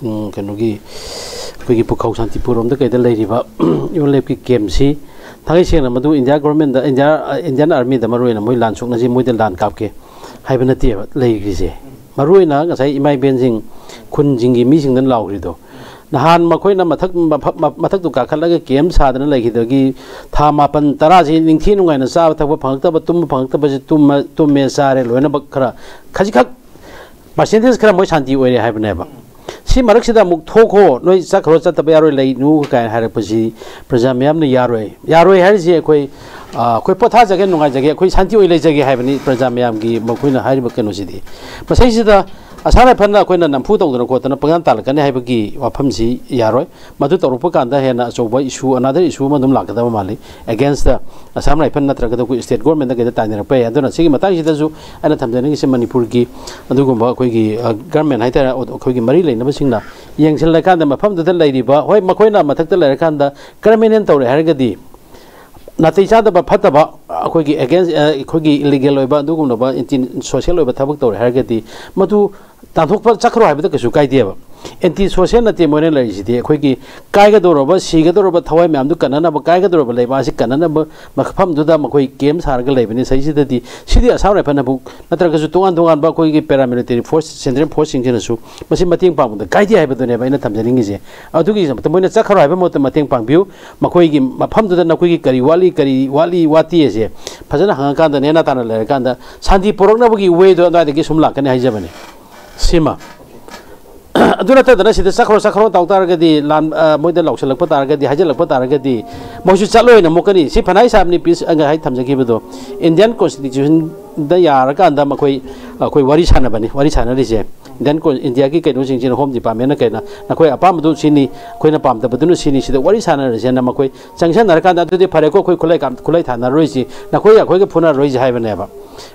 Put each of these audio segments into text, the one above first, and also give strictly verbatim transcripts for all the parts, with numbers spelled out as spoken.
ꯎꯝ, ꯀꯩꯅꯣꯒꯤ, ꯑꯩꯈꯣꯏꯒꯤ ꯄꯨꯈꯧ ꯁꯥꯟꯇꯤꯄꯨꯔ ꯔꯣꯝꯗ ꯀꯩꯗ ꯂꯩꯔꯤꯕ ꯌꯨ ꯑꯦꯜ ꯑꯦꯐꯀꯤ ꯀꯦꯝꯁꯤ, ꯊꯥꯡꯒꯩ ꯁꯦꯡꯅ ꯃꯗꯨ ꯏꯟꯗꯤꯌꯥ ꯒꯣꯔꯃꯦꯟꯗ, ꯏꯟꯗꯤꯌꯥ, ꯏꯟꯗꯤꯌꯥꯟ ꯑꯥꯔꯃꯤꯗ ꯃꯔꯨ ꯑꯣꯏꯅ ꯃꯣꯏ ꯂꯥꯟ ꯁꯣꯛꯅꯁꯤ, ꯃꯣꯏꯗ ꯂꯥꯟ ꯀꯥꯞꯀꯦ ꯍꯥꯏꯕ ꯅꯠꯇꯦꯕ ꯂꯩꯈ꯭ꯔꯤꯁꯦ꯫ ꯃꯔꯨ ꯑꯣꯏꯅ ꯉꯁꯥꯏ ꯏꯃꯥ ꯏꯕꯦꯟꯁꯤꯡ, ꯈꯨꯟꯁꯤꯡꯒꯤ ꯃꯤꯁꯤꯡꯗꯅ ꯂꯥꯎꯈ꯭ꯔꯤꯗꯣ, ꯅꯍꯥꯟ ꯃꯈꯣꯏꯅ ꯃꯊꯛ, ꯃꯐ-, ꯃ-, ꯃꯊꯛꯇꯨ ꯀꯥꯈꯠꯂꯒ ꯀꯦꯝ ꯁꯥꯗꯅ ꯂꯩꯈꯤꯕꯗꯒꯤ ꯊꯥ ꯃꯥꯄꯟ ꯇꯔꯥꯁꯤ ꯅꯤꯡꯊꯤ ꯅꯨꯡꯉꯥꯏꯅ ꯆꯥꯕ ꯊꯛꯄ ꯐꯪꯉꯛꯇꯕ, ꯇꯨꯝꯕ ꯐꯪꯉꯛꯇꯕꯁꯤ ꯇꯨꯝꯃ-, ꯇꯨꯝꯃꯦ, ꯆꯥꯔꯦ, ꯂꯣꯏꯅꯃꯛ ꯈꯔ ꯈꯖꯤꯛꯈꯛ ꯄꯥꯔꯁꯦꯟꯇꯦꯖ ꯈꯔ ꯃꯣꯏ ꯁꯥꯟꯇꯤ ꯑꯣꯏꯔꯦ ꯍꯥꯏꯕꯅꯦꯕ꯫ ꯁꯤ ꯃꯔꯛꯁꯤꯗ ꯑꯃꯨꯛ ꯊꯣꯛꯈꯣ, ꯅꯣꯏ ꯆꯠꯈ꯭ꯔꯣ, ꯆꯠꯇꯕ ꯌꯥꯔꯣꯏ, ꯂꯩꯅꯨ ꯀꯥꯏꯅ ꯍꯥꯏꯔꯛꯄꯁꯤ ꯄ꯭ꯔꯖꯥ ꯃꯌꯥꯝꯅ ꯌꯥꯔꯣꯏ꯫ ꯌꯥꯔꯣꯏ ꯍꯥꯏꯔꯤꯁꯤ ꯑꯩꯈꯣꯏ, ꯑ, ꯑꯩꯈꯣꯏ ꯄꯣꯊꯥꯖꯒꯦ, ꯅꯨꯡꯉꯥꯏꯖꯒꯦ, ꯑꯩꯈꯣꯏ ꯁꯥꯟꯇꯤ ꯑꯣꯏ ꯂꯩꯖꯒꯦ ꯍꯥꯏꯕꯅꯤ ꯄ꯭ꯔꯖꯥ ꯃꯌꯥꯝꯒꯤ ꯃꯈꯣꯏꯅ ꯍꯥꯏꯔꯤꯕ ꯀꯩꯅꯣꯁꯤꯗꯤ꯫ ꯃꯁꯤꯁꯤꯗ ꯑꯁꯥꯝ ꯔꯥꯏꯐꯜꯅ ꯑꯩꯈꯣꯏꯅ ꯅꯝꯐꯨ ꯇꯧꯗꯅ ꯈꯣꯠꯇꯅ ꯄꯪꯇꯥꯟ ꯇꯥꯜꯂꯛꯀꯅꯤ ꯍꯥꯏꯕꯒꯤ ꯋꯥꯐꯝꯁꯤ ꯌꯥꯔꯣꯏ꯫ ꯃꯗꯨ ꯇꯧꯔꯛꯄ ꯀꯥꯟꯗ ꯍꯦꯟꯅ ꯑꯆꯧꯕ issue, another issue ꯑꯃ ꯑꯗꯨꯝ ꯂꯥꯛꯀꯗꯕ ꯃꯥꯜꯂꯤ꯫ Against ꯑꯁꯥꯝ ꯔꯥꯏꯐꯜ ꯅꯠꯇ꯭ꯔꯒꯗ ꯑꯩꯈꯣꯏ state government ꯀꯩꯗ ꯇꯥꯏꯅꯔꯛꯄ ꯌꯥꯏ꯫ ꯑꯗꯨꯅ ꯁꯤꯒꯤ ꯃꯇꯥꯡꯁꯤꯗꯁꯨ ꯑꯩꯅ ꯊꯝꯖꯅꯤꯡꯉꯤꯁꯦ, ꯃꯅꯤꯄꯨꯔꯒꯤ ꯑꯗꯨꯒꯨꯝꯕ ꯑꯩꯈꯣꯏꯒꯤ, ꯑ, government ꯍꯥꯏꯇꯥꯔꯦ, ꯑꯩꯈꯣꯏꯒꯤ ꯃꯔꯤ ꯂꯩꯅꯕꯁꯤꯡꯅ ꯌꯦꯡꯁꯤꯜꯂꯀꯥꯟꯗ ꯃꯐꯝꯗꯨꯗ ꯂꯩꯔꯤꯕ, ꯍꯣꯏ, ꯃꯈꯣꯏꯅ ꯃꯊꯛꯇ ꯂꯩꯔꯀꯥꯟꯗ criminal ꯇꯧꯔꯦ ꯍꯥꯏꯔꯒꯗꯤ, ꯅꯥꯇꯩ ꯆꯥꯗꯕ ꯐꯠꯇꯕ ꯑꯩꯈꯣꯏꯒꯤ against, ꯑ, ꯑꯩꯈꯣꯏꯒꯤ illegal ꯑꯣꯏꯕ ꯑꯗꯨꯒꯨꯝꯂꯕ anti social ꯑꯣꯏꯕ ꯊꯕꯛ ꯇꯧꯔꯦ ꯍꯥꯏꯔꯒꯗꯤ, ꯃꯗꯨ ꯇꯥꯟꯊꯣꯛꯄ ꯆꯠꯈ꯭ꯔꯣ ꯍꯥꯏꯕꯗ ꯀꯩꯁꯨ ꯀꯥꯏꯗꯦꯕ꯫ Anti social ꯅꯠꯇꯦ ꯃꯣꯏꯅ ꯂꯩꯔꯤꯁꯤꯗꯤ, ꯑꯩꯈꯣꯏꯒꯤ ꯀꯥꯏꯒꯗꯧꯔꯕ, ꯁꯤꯒꯗꯧꯔꯕ ꯊꯋꯥꯏ ꯃꯌꯥꯝꯗꯨ ꯀꯟꯅꯅꯕ, ꯀꯥꯏꯒꯗꯧꯔꯕ ꯂꯩꯕꯥꯛ ꯑꯁꯤ ꯀꯟꯅꯅꯕ ꯃꯐꯝꯗꯨꯗ ꯃꯈꯣꯏ ꯀꯦꯝ ꯁꯥꯔꯒ ꯂꯩꯕꯅꯤ꯫ ꯁꯤꯗꯩꯁꯤꯗꯗꯤ ꯁꯤꯗꯤ ꯑꯁꯥꯝ ꯔꯥꯏꯐꯜꯅꯕꯨ ꯅꯠꯇ꯭ꯔꯒꯁꯨ ꯇꯣꯉꯥꯟ ꯇꯣꯉꯥꯟꯕ ꯑꯩꯈꯣꯏꯒꯤ paramilitary force, central force ꯁꯤꯡꯁꯤꯅꯁꯨ ꯃꯁꯤ ꯃꯇꯦꯡ ꯄꯥꯡꯕꯗ ꯀꯥꯏꯗꯦ ꯍꯥꯏꯕꯗꯨꯅꯦꯕ ꯑꯩꯅ ꯊꯝꯖꯅꯤꯡꯉꯤꯁꯦ꯫ ꯑꯗꯨꯒꯤ ꯃꯇꯝ ꯃꯣꯏꯅ ꯆꯠꯈ꯭ꯔꯣ ꯍꯥꯏꯕ ꯃꯍꯨꯠꯇ ꯃꯇꯦꯡ ꯄꯥꯡꯕꯤꯌꯨ꯫ ꯃꯈꯣꯏꯒꯤ ꯃꯐꯝꯗꯨꯗ ꯅꯈꯣꯏꯒꯤ ꯀꯔꯤ ꯋꯥꯠꯂꯤ, ꯀꯔꯤ ꯋꯥꯠꯂꯤ, ꯋꯥꯠꯇꯦ ꯑꯁꯦ ꯐꯖꯅ ꯍꯪꯉꯀꯥꯟꯗ, ꯅꯦꯅꯥ ꯇꯥꯅ ꯂꯩꯔꯀꯥꯟꯗ ꯁꯥꯟꯇꯤ ꯄꯨꯔꯛꯅꯕꯒꯤ way ꯗꯣ ꯑꯗꯨꯋꯥꯏꯗꯒꯤ ꯁꯨꯝ ꯂꯥꯛꯀꯅꯤ ꯍꯥꯏꯖꯕꯅꯤ꯫ ꯁꯤꯃ꯫ ꯑꯗꯨ ꯅꯠꯇꯗꯅ ꯁꯤꯗ ꯆꯠꯈ꯭ꯔꯣ, ꯆꯠꯈ꯭ꯔꯣ ꯇꯧ ꯇꯥꯔꯒꯗꯤ, ꯂꯥꯟ, ꯑ, ꯃꯣꯏꯗ ꯂꯥꯎꯁꯜꯂꯛꯄ ꯇꯥꯔꯒꯗꯤ, ꯍꯥꯏꯖꯜꯂꯛꯄ ꯇꯥꯔꯒꯗꯤ, ꯃꯣꯏꯁꯨ ꯆꯠꯂꯣꯏꯅ ꯃꯨꯛꯀꯅꯤ꯫ ꯁꯤ ꯐꯅꯥꯏ ꯁꯥꯕꯅꯤ ꯄꯤꯁ ꯑꯩꯅ ꯍꯥꯏ ꯊꯝꯖꯈꯤꯕꯗꯣ꯫ Indian Constitution ꯗ ꯌꯥꯔꯀꯥꯟꯗ ꯃꯈꯣꯏ, ꯑꯩꯈꯣꯏ ꯋꯥꯔꯤ ꯁꯥꯟꯅꯕꯅꯤ, ꯋꯥꯔꯤ ꯁꯥꯟꯅꯔꯤꯁꯦ꯫ Indian ꯀꯣ-, ꯏꯟꯗꯤꯌꯥꯒꯤ ꯀꯩꯅꯣꯁꯤꯡꯁꯤꯅ, Home Department ꯅ ꯀꯩꯅ, ꯅꯈꯣꯏ ꯑꯄꯥꯝꯕꯗꯨ ꯁꯤꯅꯤ, ꯑꯩꯈꯣꯏꯅ ꯄꯥꯝꯗꯕꯗꯨꯅ ꯁꯤꯅꯤ, ꯁꯤꯗ ꯋꯥꯔꯤ ꯁꯥꯟꯅꯔꯁꯦꯅ ꯃꯈꯣꯏ ꯆꯪꯁꯟꯅꯔꯀꯥꯟꯗ, "ꯑꯗꯨꯗꯤ ꯐꯔꯦꯀꯣ, ꯑꯩꯈꯣꯏ ꯈꯨꯠꯂꯥꯏ ꯀꯥꯞ-, ꯈꯨꯠꯂꯥꯏ ꯊꯥꯅꯔꯔꯣꯏꯁꯤ, ꯅꯈꯣꯏ ꯑꯩꯈꯣꯏꯒ ꯐꯨꯅꯔꯔꯣꯏꯁꯤ" ꯍꯥꯏꯕꯅꯦꯕ꯫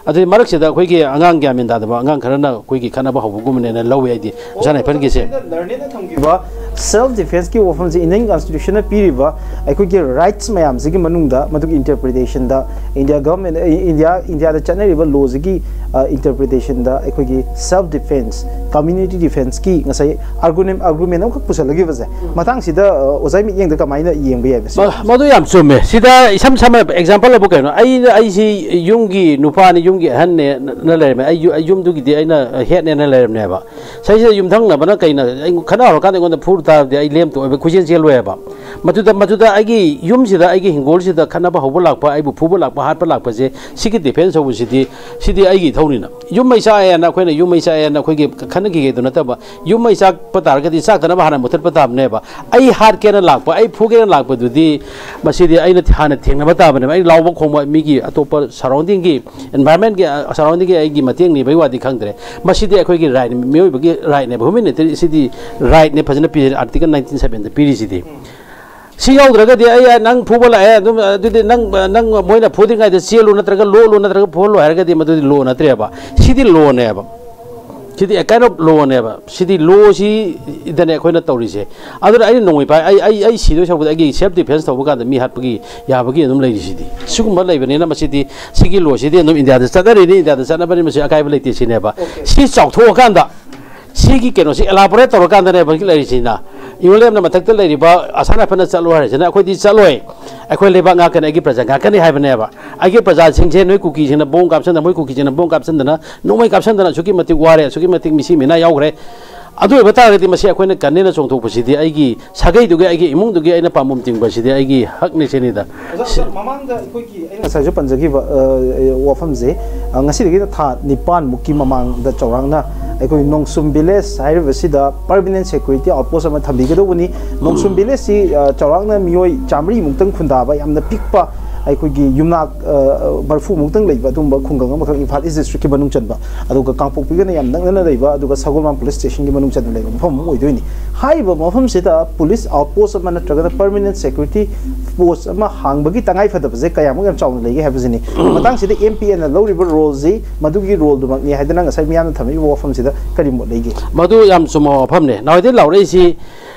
ꯑꯗꯨꯗꯤ ꯃꯔꯛꯁꯤꯗ ꯑꯩꯈꯣꯏꯒꯤ ꯑꯉꯥꯡ ꯒ꯭ꯌꯥꯟ ꯃꯦꯟ ꯇꯥꯗꯕ ꯑꯉꯥꯡ ꯈꯔꯅ ꯑꯩꯈꯣꯏꯒꯤ ꯈꯠꯅꯕ ꯍꯧꯕꯒꯨꯝꯕꯅꯦꯅ ꯂꯧꯋꯦ ꯑꯩꯗꯤ, ꯑꯣꯖꯥ ꯅꯥꯏꯐꯟꯒꯤꯁꯦ꯫ ꯂꯔꯅꯦꯅ ꯊꯝꯈꯤꯕ Self defenceꯀꯤ ꯋꯥꯐꯝꯁꯤ Indian Constitutionꯅ ꯄꯤꯔꯤꯕ ꯑꯩꯈꯣꯏꯒꯤ rights ꯃꯌꯥꯝꯁꯤꯒꯤ ꯃꯅꯨꯡꯗ, ꯃꯗꯨꯒꯤ interpretationꯗ, India government, India, Indiaꯗ ꯆꯠꯅꯔꯤꯕ lawꯁꯤꯒꯤ interpretationꯗ ꯑꯩꯈꯣꯏꯒꯤ self defence, community defenceꯀꯤ ꯉꯁꯥꯏ argument, argument ꯑꯃꯈꯛ ꯄꯨꯁꯜꯂꯈꯤꯕꯁꯦ, ꯃꯇꯥꯡꯁꯤꯗ ꯑꯣꯖꯥ ꯃꯤꯠꯌꯦꯡꯗ ꯀꯃꯥꯏꯅ ꯌꯦꯡꯕ ꯌꯥꯏ? ꯃꯗꯨ ꯌꯥꯝ ꯆꯨꯝꯃꯦ꯫ ꯁꯤꯗ ꯏꯁꯝ ꯁꯝꯅ example ꯑꯃ ꯀꯩꯅꯣ, ꯑꯩꯅ, ꯑꯩꯁꯤ ꯌꯨꯝꯒꯤ ꯅꯨꯄꯥꯅꯤ, ꯌꯨꯝꯒꯤ ꯑꯍꯟꯅꯦꯅ ꯂꯩꯔꯝꯃꯦ, ꯑꯩ ꯌꯨꯝꯗꯨꯒꯤꯗꯤ ꯑꯩꯅ headꯅꯦꯅ ꯂꯩꯔꯝꯅꯦꯕ꯫ ꯁꯤꯗꯩꯁꯤꯗ ꯌꯨꯝꯊꯪꯅꯕꯅ ꯀꯩꯅ, ꯑꯩ ꯈꯠꯅ ꯍꯧꯔꯀꯥꯟꯗ ꯑꯩꯉꯣꯟꯗ ꯐꯨꯔ ꯇꯥꯔꯗꯤ ꯑꯩ ꯂꯦꯝꯇꯣꯛꯑꯣꯏꯕ, ꯈꯨꯖꯦꯟ ꯆꯦꯜꯂꯣꯏꯕ꯫ ꯃꯗꯨꯗ, ꯃꯗꯨꯗ ꯑꯩꯒꯤ ꯌꯨꯝꯁꯤꯗ, ꯑꯩꯒꯤ ꯍꯤꯡꯒꯣꯜꯁꯤꯗ ꯈꯠꯅꯕ ꯍꯧꯕ ꯂꯥꯛꯄ, ꯑꯩꯕꯨ ꯐꯨꯕ ꯂꯥꯛꯄ, ꯍꯥꯠꯄ ꯂꯥꯛꯄꯁꯦ, ꯁꯤꯒꯤ defence ꯍꯧꯕꯁꯤꯗꯤ, ꯁꯤꯗꯤ ꯑꯩꯒꯤ ꯏꯊꯧꯅꯤꯅ꯫ ꯌꯨꯝ ꯃꯩ ꯆꯥꯛꯑꯦꯅ ꯑꯩꯈꯣꯏꯅ, ꯌꯨꯝ ꯃꯩ ꯆꯥꯛꯑꯦꯅ ꯑꯩꯈꯣꯏꯒꯤ ꯈꯠꯅꯈꯤꯒꯦꯗꯨ ꯅꯠꯇꯕ, ꯌꯨꯝ ꯃꯩ ꯆꯥꯛꯄ ꯇꯥꯔꯒꯗꯤ ꯆꯥꯛꯇꯅꯕ ꯍꯥꯟꯅ ꯃꯨꯊꯠꯄ ꯇꯥꯕꯅꯦꯕ꯫ ꯑꯩ ꯍꯥꯠꯀꯦꯅ ꯂꯥꯛꯄ, ꯑꯩ ꯐꯨꯒꯦꯅ ꯂꯥꯛꯄꯗꯨꯗꯤ, ꯃꯁꯤꯗꯤ ꯑꯩꯅ ꯍꯥꯟꯅ ꯊꯦꯡꯅꯕ ꯇꯥꯕꯅꯦꯕ꯫ ꯑꯩ ꯂꯥꯎꯕ ꯈꯣꯡꯕ, ꯃꯤꯒꯤ ꯑꯇꯣꯞꯄ surroundingꯒꯤ, environmentꯀꯤ, surroundingꯒꯤ ꯑꯩꯒꯤ ꯃꯇꯦꯡ ꯅꯤꯕꯒꯤ ꯋꯥꯗꯤ ꯈꯪꯗ꯭ꯔꯦ꯫ ꯃꯁꯤꯗꯤ ꯑꯩꯈꯣꯏꯒꯤ right, ꯃꯤꯑꯣꯏꯕꯒꯤ rightꯅꯦꯕ, humanitary, ꯁꯤꯗꯤ rightꯅꯦ, ꯐꯖꯅ ꯄꯤꯔꯦ, article nineteen sevenꯗ ꯄꯤꯔꯤꯁꯤꯗꯤ꯫ ꯁꯤ ꯌꯥꯎꯗ꯭ꯔꯒꯗꯤ ꯑꯩ, ꯅꯪ ꯐꯨꯕ ꯂꯥꯛꯑꯦ, ꯑꯗꯨꯝ, ꯑꯗꯨꯗꯤ ꯅꯪ, ꯅꯪ ꯃꯣꯏꯅ ꯐꯨꯗ꯭ꯔꯤꯉꯩꯗ ꯆꯦꯜꯂꯨ ꯅꯠꯇ꯭ꯔꯒ ꯂꯣꯠꯂꯨ ꯅꯠꯇ꯭ꯔꯒ ꯐꯨꯍꯜꯂꯨ ꯍꯥꯏꯔꯒꯗꯤ ꯃꯗꯨꯗꯤ law ꯅꯠꯇ꯭ꯔꯦꯕ, CD lawꯅꯦꯕ꯫ CD a kind of lawꯅꯦꯕ꯫ ꯁꯤꯗꯤ lawꯁꯤꯗꯅꯦ ꯑꯩꯈꯣꯏꯅ ꯇꯧꯔꯤꯁꯦ꯫ ꯑꯗꯨꯅ ꯑꯩꯅ ꯅꯣꯡꯃꯩ ꯄꯥꯏ, ꯑꯩ, ꯑꯩ, ꯑꯩ ꯁꯤꯗꯣꯏ ꯁꯔꯨꯛꯄꯨꯗꯤ ꯑꯩꯒꯤ self defence ꯇꯧꯕ ꯀꯥꯟꯗ ꯃꯤ ꯍꯥꯠꯄꯒꯤ ꯌꯥꯕꯒꯤ ꯑꯗꯨꯝ ꯂꯩꯔꯤꯁꯤꯗꯤ꯫ ꯁꯤꯒꯨꯝꯕ ꯂꯩꯕꯅꯤꯅ ꯃꯁꯤꯗꯤ, ꯁꯤꯒꯤ lawꯁꯤꯗꯤ ꯑꯗꯨꯝ Indiaꯗ ꯆꯠꯅꯔꯤꯅꯤ, Indiaꯗ ꯆꯠꯅꯕꯅꯤ, ꯃꯁꯤ ꯑꯀꯥꯏꯕ ꯂꯩꯇꯦ ꯁꯤꯅꯦꯕ꯫ ꯁꯤ ꯆꯥꯎꯊꯣꯛꯑꯀꯥꯟꯗ, ꯁꯤꯒꯤ ꯀꯩꯅꯣꯁꯤ elaborate ꯇꯧꯔꯀꯥꯟꯗꯅꯦꯕ ꯍꯧꯖꯤꯛ ꯂꯩꯔꯤꯁꯤꯅ꯫ ꯏꯌꯣꯂꯦꯝꯅ ꯃꯊꯛꯇ ꯂꯩꯔꯤꯕ ꯑꯁꯥꯟ ꯑꯐꯅ ꯆꯠꯂꯣ ꯍꯥꯏꯔꯤꯁꯤꯅ ꯑꯩꯈꯣꯏꯗꯤ ꯆꯠꯂꯣꯏ꯫ ꯑꯩꯈꯣꯏ ꯂꯩꯕꯥꯛ ꯉꯥꯛꯀꯅꯤ, ꯑꯩꯒꯤ ꯄ꯭ꯔꯖꯥ ꯉꯥꯛꯀꯅꯤ ꯍꯥꯏꯕꯅꯦꯕ꯫ ꯑꯩꯒꯤ ꯄ꯭ꯔꯖꯥꯁꯤꯡꯁꯦ ꯅꯣꯏ ꯀꯨꯀꯤꯁꯤꯡꯅ ꯕꯣꯝ ꯀꯥꯞꯁꯟꯗꯅ, ꯃꯣꯏ ꯀꯨꯀꯤꯁꯤꯡꯅ ꯕꯣꯝ ꯀꯥꯞꯁꯟꯗꯅ, ꯅꯣꯡꯃꯩ ꯀꯥꯞꯁꯟꯗꯅ ꯑꯁꯨꯛꯀꯤ ꯃꯇꯤꯛ ꯋꯥꯔꯦ, ꯑꯁꯨꯛꯀꯤ ꯃꯇꯤꯛ ꯃꯤꯁꯤ ꯃꯤꯅꯥ ꯌꯥꯎꯈ꯭ꯔꯦ꯫ ꯑꯗꯨ ꯑꯣꯏꯕ ꯇꯥꯔꯒꯗꯤ ꯃꯁꯤ ꯑꯩꯈꯣꯏꯅ ꯀꯟꯅꯦꯅ ꯆꯣꯡꯊꯣꯛꯄꯁꯤꯗꯤ ꯑꯩꯒꯤ ꯁꯥꯒꯩꯗꯨꯒꯤ, ꯑꯩꯒꯤ ꯏꯃꯨꯡꯗꯨꯒꯤ ꯑꯩꯅ ꯄꯥꯝꯕꯣꯝ ꯇꯤꯡꯕ ꯑꯁꯤꯗꯤ ꯑꯩꯒꯤ ꯍꯛꯅꯤ ꯁꯤꯅꯤꯗ꯫ ꯑꯣꯖꯥ, ꯃꯃꯥꯡꯗ ꯑꯩꯈꯣꯏꯒꯤ, ꯑꯩꯅ ꯉꯁꯥꯏꯁꯨ ꯄꯟꯖꯈꯤꯕ, ꯑ, ꯋꯥꯐꯝꯁꯦ, ꯑ, ꯉꯁꯤꯗꯒꯤ ꯊꯥ ꯅꯤꯄꯥꯟꯃꯨꯛꯀꯤ ꯃꯃꯥꯡꯗ ꯆꯥꯎꯔꯥꯛꯅ ꯑꯩꯈꯣꯏ ꯅꯣꯡꯁꯨꯝ village ꯍꯥꯏꯔꯤꯕꯁꯤꯗ permanent security outpost ꯑꯃ ꯊꯝꯕꯤꯒꯗꯧꯕꯅꯤ꯫ ꯅꯣꯡꯁꯨꯝ villageꯁꯤ, ꯑ, ꯆꯥꯎꯔꯥꯛꯅ ꯃꯤꯑꯣꯏ ꯆꯥꯃꯔꯤꯃꯨꯛꯇꯪ ꯈꯨꯟꯗꯥꯕ ꯌꯥꯝꯅ ꯄꯤꯛꯄ, ꯑꯩꯈꯣꯏꯒꯤ ꯌꯨꯝꯅꯥꯛ, ꯑ, ꯃꯔꯐꯨꯃꯨꯛꯇꯪ ꯂꯩꯕ ꯑꯗꯨꯒꯨꯝꯕ ꯈꯨꯡꯒꯪ ꯑꯃꯈꯛ, ꯏꯝꯐꯥꯜ East Districtꯀꯤ ꯃꯅꯨꯡ ꯆꯟꯕ, ꯑꯗꯨꯒ ꯀꯥꯡꯄꯣꯛꯄꯤꯒꯅ ꯌꯥꯝ ꯅꯛꯅꯅ ꯂꯩꯕ, ꯑꯗꯨꯒ ꯁꯒꯣꯜꯕꯟ police stationꯒꯤ ꯃꯅꯨꯡ ꯆꯟꯅ ꯂꯩꯕ ꯃꯐꯝ ꯑꯃ ꯑꯣꯏꯗꯣꯏꯅꯤ꯫ ꯍꯥꯏꯔꯤꯕ ꯃꯐꯝꯁꯤꯗ police outpost ꯑꯃ ꯅꯠꯇ꯭ꯔꯒꯅ permanent security post ꯑꯃ ꯍꯥꯡꯕꯒꯤ ꯇꯉꯥꯏꯐꯗꯕꯁꯦ ꯀꯌꯥꯃꯨꯛ ꯌꯥꯝ ꯆꯥꯎꯅ ꯂꯩꯒꯦ ꯍꯥꯏꯕꯁꯤꯅꯤ꯫ ꯃꯇꯥꯡꯁꯤꯗ MPNꯅ ꯂꯧꯔꯤꯕ roleꯁꯤ ꯃꯗꯨꯒꯤ roleꯗꯨꯃꯛꯅꯤ ꯍꯥꯏꯗꯅ ꯉꯁꯥꯏ ꯃꯤꯌꯥꯝꯅ ꯊꯝꯃꯛꯏꯕ ꯋꯥꯐꯝꯁꯤꯗ ꯀꯔꯤ ꯃꯣꯠ ꯂꯩꯒꯦ? ꯃꯗꯨ ꯌꯥꯝ ꯆꯨꯝꯕ ꯋꯥꯐꯝꯅꯦ꯫ ꯅꯍꯥꯟꯋꯥꯏꯗꯩ ꯂꯥꯎꯔꯛꯏꯁꯤ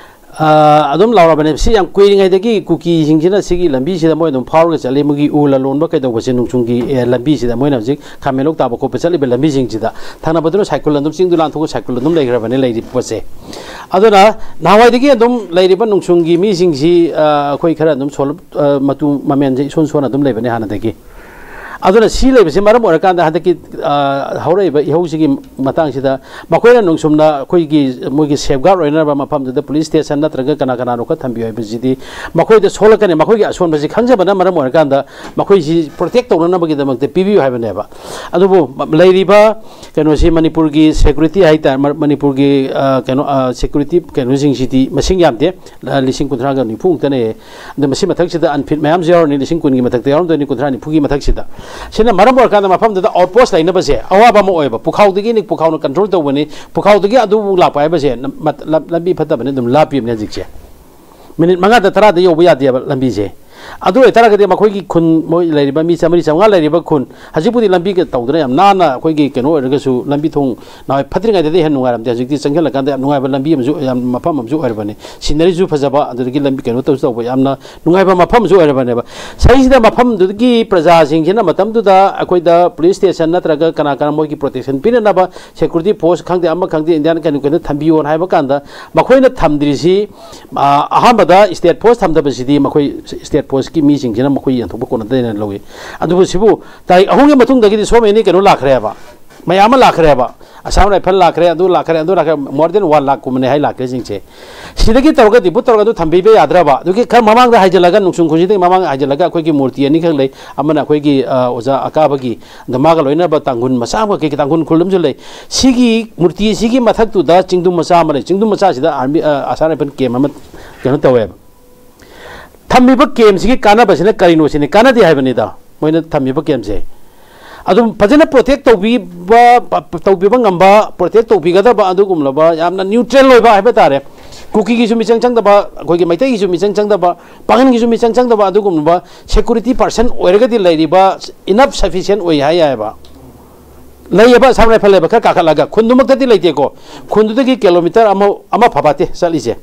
ꯑꯗꯨꯝ ꯂꯥꯎꯔꯕꯅꯦ꯫ ꯁꯤ ꯌꯥꯝ ꯀꯨꯏꯔꯤꯉꯩꯗꯒꯤ ꯀꯨꯀꯤꯁꯤꯡꯁꯤꯅ ꯁꯤꯒꯤ ꯂꯝꯕꯤꯁꯤꯗ ꯃꯣꯏ ꯑꯗꯨꯝ ꯐꯥꯎꯔꯒ ꯆꯠꯂꯤ꯫ ꯃꯣꯏꯒꯤ ꯎ ꯂꯂꯣꯟꯕ ꯀꯩꯗꯧꯕꯁꯦ ꯅꯣꯡꯆꯨꯝꯒꯤ, ꯑꯦ, ꯂꯝꯕꯤꯁꯤꯗ, ꯃꯣꯏꯅ ꯍꯧꯖꯤꯛ ꯈꯥꯃꯦꯟꯂꯣꯛ ꯇꯥꯕ ꯈꯣꯠꯄ ꯆꯠꯂꯤꯕ ꯂꯝꯕꯤꯁꯤꯡꯁꯤꯗ꯫ ꯊꯪꯅꯕꯗꯨꯅ ꯁꯥꯏꯀꯨꯜ ꯑꯗꯨꯝ, ꯆꯤꯡꯗꯨ ꯂꯥꯟꯊꯣꯛꯑꯒ ꯁꯥꯏꯀꯨꯜ ꯑꯗꯨꯝ ꯂꯩꯈ꯭ꯔꯕꯅꯦ ꯂꯩꯔꯤꯕ ꯄꯣꯠꯁꯦ꯫ ꯑꯗꯨꯅ ꯅꯍꯥꯟꯋꯥꯏꯗꯒꯤ ꯑꯗꯨꯝ ꯂꯩꯔꯤꯕ ꯅꯣꯡꯆꯨꯝꯒꯤ ꯃꯤꯁꯤꯡꯁꯤ, ꯑ, ꯑꯩꯈꯣꯏ ꯈꯔ ꯑꯗꯨꯝ ꯁꯣꯜ-, ꯑ, ꯃꯇꯨ ꯃꯃꯦꯟꯁꯦ ꯏꯁꯣꯟ ꯁꯣꯟꯅ ꯑꯗꯨꯝ ꯂꯩꯕꯅꯦ ꯍꯥꯟꯅꯗꯒꯤ꯫ ꯑꯗꯨꯅ ꯁꯤ ꯂꯩꯕꯁꯤ ꯃꯔꯝ ꯑꯣꯏꯔꯀꯥꯟꯗ ꯍꯟꯗꯛꯀꯤ, ꯑ, ꯍꯧꯔꯛꯏꯕ ꯏꯍꯧꯁꯤꯒꯤ ꯃꯇꯥꯡꯁꯤꯗ ꯃꯈꯣꯏꯅ ꯅꯣꯡꯆꯨꯝꯅ ꯑꯩꯈꯣꯏꯒꯤ, ꯃꯣꯏꯒꯤ safeguard ꯑꯣꯏꯅꯅꯕ ꯃꯐꯝꯗꯨꯗ police station ꯅꯠꯇ꯭ꯔꯒ ꯀꯅꯥ ꯀꯅꯥꯅꯣ ꯈꯔ ꯊꯝꯕꯤꯌꯨ ꯍꯥꯏꯕꯁꯤꯗꯤ ꯃꯈꯣꯏꯗ ꯁꯣꯜꯂꯛꯀꯅꯤ꯫ ꯃꯈꯣꯏꯒꯤ ꯑꯁꯣꯟꯕꯁꯤ ꯈꯪꯖꯕꯅ ꯃꯔꯝ ꯑꯣꯏꯔꯀꯥꯟꯗ ꯃꯈꯣꯏꯁꯤ protect ꯇꯧꯅꯅꯕꯒꯤꯗꯃꯛꯇ ꯄꯤꯕꯤꯌꯨ ꯍꯥꯏꯕꯅꯦꯕ꯫ ꯑꯗꯨꯕꯨ ꯂꯩꯔꯤꯕ ꯀꯩꯅꯣꯁꯤ ꯃꯅꯤꯄꯨꯔꯒꯤ security ꯍꯥꯏꯇꯥꯔꯦ, ꯃ-, ꯃꯅꯤꯄꯨꯔꯒꯤ, ꯑ, ꯀꯩꯅꯣ, ꯑ, security ꯀꯩꯅꯣꯁꯤꯡꯁꯤꯗꯤ ꯃꯁꯤꯡ ꯌꯥꯝꯗꯦ, ꯑ, ꯂꯤꯁꯤꯡ ꯀꯨꯟꯊ꯭ꯔꯥꯒ ꯅꯤꯐꯨ ꯃꯨꯛꯇꯅꯦ꯫ ꯑꯗꯣ ꯃꯁꯤ ꯃꯊꯛꯁꯤꯗ unfit ꯃꯌꯥꯝꯁꯨ ꯌꯥꯎꯔꯅꯤ, ꯂꯤꯁꯤꯡ ꯀꯨꯟꯒꯤ ꯃꯊꯛꯇ ꯌꯥꯎꯔꯝꯗꯣꯏꯅꯤ, ꯀꯨꯟꯊ꯭ꯔꯥ ꯅꯤꯐꯨꯒꯤ ꯃꯊꯛꯁꯤꯗ꯫ ꯁꯤꯅ ꯃꯔꯝ ꯑꯣꯏꯔꯀꯥꯟꯗ ꯃꯐꯝꯗꯨꯗ outpost ꯂꯩꯅꯕꯁꯦ ꯑꯋꯥꯕ ꯑꯃ ꯑꯣꯏꯌꯦꯕ꯫ ꯄꯨꯈꯥꯎꯗꯒꯤꯅꯤ, ꯄꯨꯈꯥꯎꯅ control ꯇꯧꯕꯅꯤ, ꯄꯨꯈꯥꯎꯗꯒꯤ ꯑꯗꯨꯕꯨ ꯂꯥꯛꯄ ꯍꯥꯏꯕꯁꯦ ꯅ-, ꯃꯠ-, ꯂꯝ-, ꯂꯝꯕꯤ ꯐꯠꯇꯕꯅꯤ ꯑꯗꯨꯝ ꯂꯥꯞꯄꯤꯕꯅꯦ ꯍꯧꯖꯤꯛꯁꯦ꯫ ꯃꯤꯅꯤꯠ ꯃꯉꯥꯗ ꯇꯔꯥꯗ ꯌꯧꯕ ꯌꯥꯗꯦꯕ ꯂꯝꯕꯤꯁꯦ꯫ ꯑꯗꯨ ꯑꯣꯏꯇꯥꯔꯒꯗꯤ ꯃꯈꯣꯏꯒꯤ ꯈꯨꯟ, ꯃꯣꯏ ꯂꯩꯔꯤꯕ ꯃꯤ ꯆꯥꯃꯔꯤ ꯆꯥꯃꯉꯥ ꯂꯩꯔꯤꯕ ꯈꯨꯟ, ꯍꯧꯖꯤꯛꯄꯨꯗꯤ ꯂꯝꯕꯤꯒ ꯇꯧꯗꯅ ꯌꯥꯝ ꯅꯥꯟꯅ ꯑꯩꯈꯣꯏꯒꯤ ꯀꯩꯅꯣ ꯑꯣꯏꯔꯒꯁꯨ, ꯂꯝꯕꯤ ꯊꯣꯡ ꯅꯍꯥꯟꯋꯥꯏ ꯐꯠꯇ꯭ꯔꯤꯉꯩꯗꯗꯤ ꯍꯦꯟꯅ ꯅꯨꯡꯉꯥꯏꯔꯝꯗꯦ, ꯍꯧꯖꯤꯛꯇꯤ ꯆꯪꯁꯤꯜꯂꯀꯥꯟꯗ ꯌꯥꯝ ꯅꯨꯡꯉꯥꯏꯕ ꯂꯝꯕꯤ ꯑꯃꯁꯨ, ꯌꯥꯝ ꯃꯐꯝ ꯑꯃꯁꯨ ꯑꯣꯏꯔꯕꯅꯤ꯫ Sceneryꯁꯨ ꯐꯖꯕ, ꯑꯗꯨꯗꯒꯤ ꯂꯝꯕꯤ ꯀꯩꯅꯣ ꯇꯧꯁꯨ ꯇꯧꯕ ꯌꯥꯝꯅ ꯅꯨꯡꯉꯥꯏꯕ ꯃꯐꯝ ꯑꯃꯁꯨ ꯑꯣꯏꯔꯕꯅꯦꯕ꯫ ꯁꯤꯗꯩꯁꯤꯗ ꯃꯐꯝꯗꯨꯒꯤ ꯄ꯭ꯔꯖꯥꯁꯤꯡꯁꯤꯅ ꯃꯇꯝꯗꯨꯗ ꯑꯩꯈꯣꯏꯗ police station ꯅꯠꯇ꯭ꯔꯒ ꯀꯅꯥ ꯀꯅꯥ ꯃꯣꯏꯒꯤ protection ꯄꯤꯅꯅꯕ security force ꯈꯪꯗꯦ, ꯑꯃ ꯈꯪꯗꯦ, Indian ꯀꯩꯅꯣ ꯀꯩꯅꯣ ꯊꯝꯕꯤꯌꯣꯅ ꯍꯥꯏꯕ ꯀꯥꯟꯗ ꯃꯈꯣꯏꯅ ꯊꯝꯗ꯭ꯔꯤꯁꯤ, ꯑ, ꯑꯍꯥꯟꯕꯗ state force ꯊꯝꯗꯕꯁꯤꯗꯤ ꯃꯈꯣꯏ state forceꯀꯤ ꯃꯤꯁꯤꯡꯁꯤꯅ ꯃꯈꯣꯏ ꯌꯦꯟꯊꯣꯛꯄ ꯀꯣꯟꯅꯗꯦꯅ ꯂꯧꯏ꯫ ꯑꯗꯨꯕꯨ ꯁꯤꯕꯨ ꯇꯥꯔꯤꯛ ꯑꯍꯨꯝꯒꯤ ꯃꯇꯨꯡꯗꯒꯤꯗꯤ so many ꯀꯩꯅꯣ ꯂꯥꯛꯈ꯭ꯔꯦꯕ, ꯃꯌꯥꯝ ꯑꯃ ꯂꯥꯛꯈ꯭ꯔꯦꯕ꯫ Assam Rifle ꯂꯥꯛꯈ꯭ꯔꯦ, ꯑꯗꯨ ꯂꯥꯛꯈ꯭ꯔꯦ, ꯑꯗꯨ ꯂꯥꯛꯈ꯭ꯔꯦ, more than one ꯂꯥꯛ ꯀꯨꯝꯕꯅꯦ ꯍꯥꯏ ꯂꯥꯛꯈ꯭ꯔꯦꯁꯤꯡꯁꯦ꯫ ꯁꯤꯗꯒꯤ ꯇꯧꯔꯒ debute ꯇꯧꯔꯒ ꯑꯗꯨ ꯊꯝꯕꯤꯕ ꯌꯥꯗ꯭ꯔꯕ? ꯑꯗꯨꯒꯤ ꯈꯔ ꯃꯃꯥꯡꯗ ꯍꯥꯏꯖꯤꯜꯂꯒ, ꯅꯣꯡꯆꯨꯝ ꯈꯨꯟꯁꯤꯗꯒꯤ ꯃꯃꯥꯡ ꯍꯥꯏꯖꯤꯜꯂꯒ ꯑꯩꯈꯣꯏꯒꯤ ꯃꯨꯔꯇꯤ ꯑꯅꯤꯈꯛ ꯂꯩ, ꯑꯃꯅ ꯑꯩꯈꯣꯏꯒꯤ, ꯑ, ꯑꯣꯖꯥ ꯑꯀꯥꯕꯒꯤ, ꯑꯗ ꯃꯥꯒ ꯂꯣꯏꯅꯅꯕ ꯇꯥꯡꯈꯨꯜ ꯃꯆꯥ ꯑꯃꯈꯛꯀꯤ, ꯇꯥꯡꯈꯨꯜ ꯈꯨꯜ ꯑꯃꯁꯨ ꯂꯩ꯫ ꯁꯤꯒꯤ ꯃꯨꯔꯇꯤ ꯑꯁꯤꯒꯤ ꯃꯊꯛꯇꯨꯗ ꯆꯤꯡꯗꯨꯝ ꯃꯆꯥ ꯑꯃ ꯂꯩ꯫ ꯆꯤꯡꯗꯨꯝ ꯃꯆꯥꯁꯤꯗ army, ꯑ, Assam Rifle camp ꯑꯃ ꯀꯩꯅꯣ ꯇꯧꯋꯦꯕ꯫ ꯊꯝꯃꯤꯕ campꯁꯤꯒꯤ ꯀꯥꯟꯅꯕꯁꯤꯅ ꯀꯔꯤꯅꯣ ꯁꯤꯅꯤ, ꯀꯥꯟꯅꯗꯦ ꯍꯥꯏꯕꯅꯤꯗ ꯃꯣꯏꯅ ꯊꯝꯃꯤꯕ campꯁꯦ꯫ ꯑꯗꯨꯝ ꯐꯖꯅ protect ꯇꯧꯕꯤꯕ, ꯇꯧꯕꯤꯕ ꯉꯝꯕ, protect ꯇꯧꯕꯤꯒꯗꯕ ꯑꯗꯨꯒꯨꯝꯂꯕ ꯌꯥꯝꯅ neutral ꯑꯣꯏꯕ ꯍꯥꯏꯕ ꯇꯥꯔꯦ, ꯀꯨꯀꯤꯒꯤꯁꯨ ꯃꯤꯆꯪ ꯆꯪꯗꯕ, ꯑꯩꯈꯣꯏꯒꯤ ꯃꯩꯇꯩꯒꯤꯁꯨ ꯃꯤꯆꯪ ꯆꯪꯗꯕ, ꯄꯥꯉꯟꯒꯤꯁꯨ ꯃꯤꯆꯪ ꯆꯪꯗꯕ ꯑꯗꯨꯒꯨꯝꯂꯕ security person ꯑꯣꯏꯔꯒꯗꯤ ꯂꯩꯔꯤꯕ enough sufficient ꯑꯣꯏ ꯍꯥꯏ ꯌꯥꯏꯑꯕ꯫ ꯂꯩꯌꯦꯕ, Assam Rifle ꯂꯩꯕ ꯈꯔ ꯀꯥꯈꯠꯂꯒ, ꯈꯨꯟꯗꯨꯃꯛꯇꯗꯤ ꯂꯩꯇꯦꯀꯣ, ꯈꯨꯟꯗꯨꯗꯒꯤ kilometre ꯑꯃ, ꯑꯃ ꯐꯕꯥꯇꯦ ꯆꯠꯂꯤꯁꯦ꯫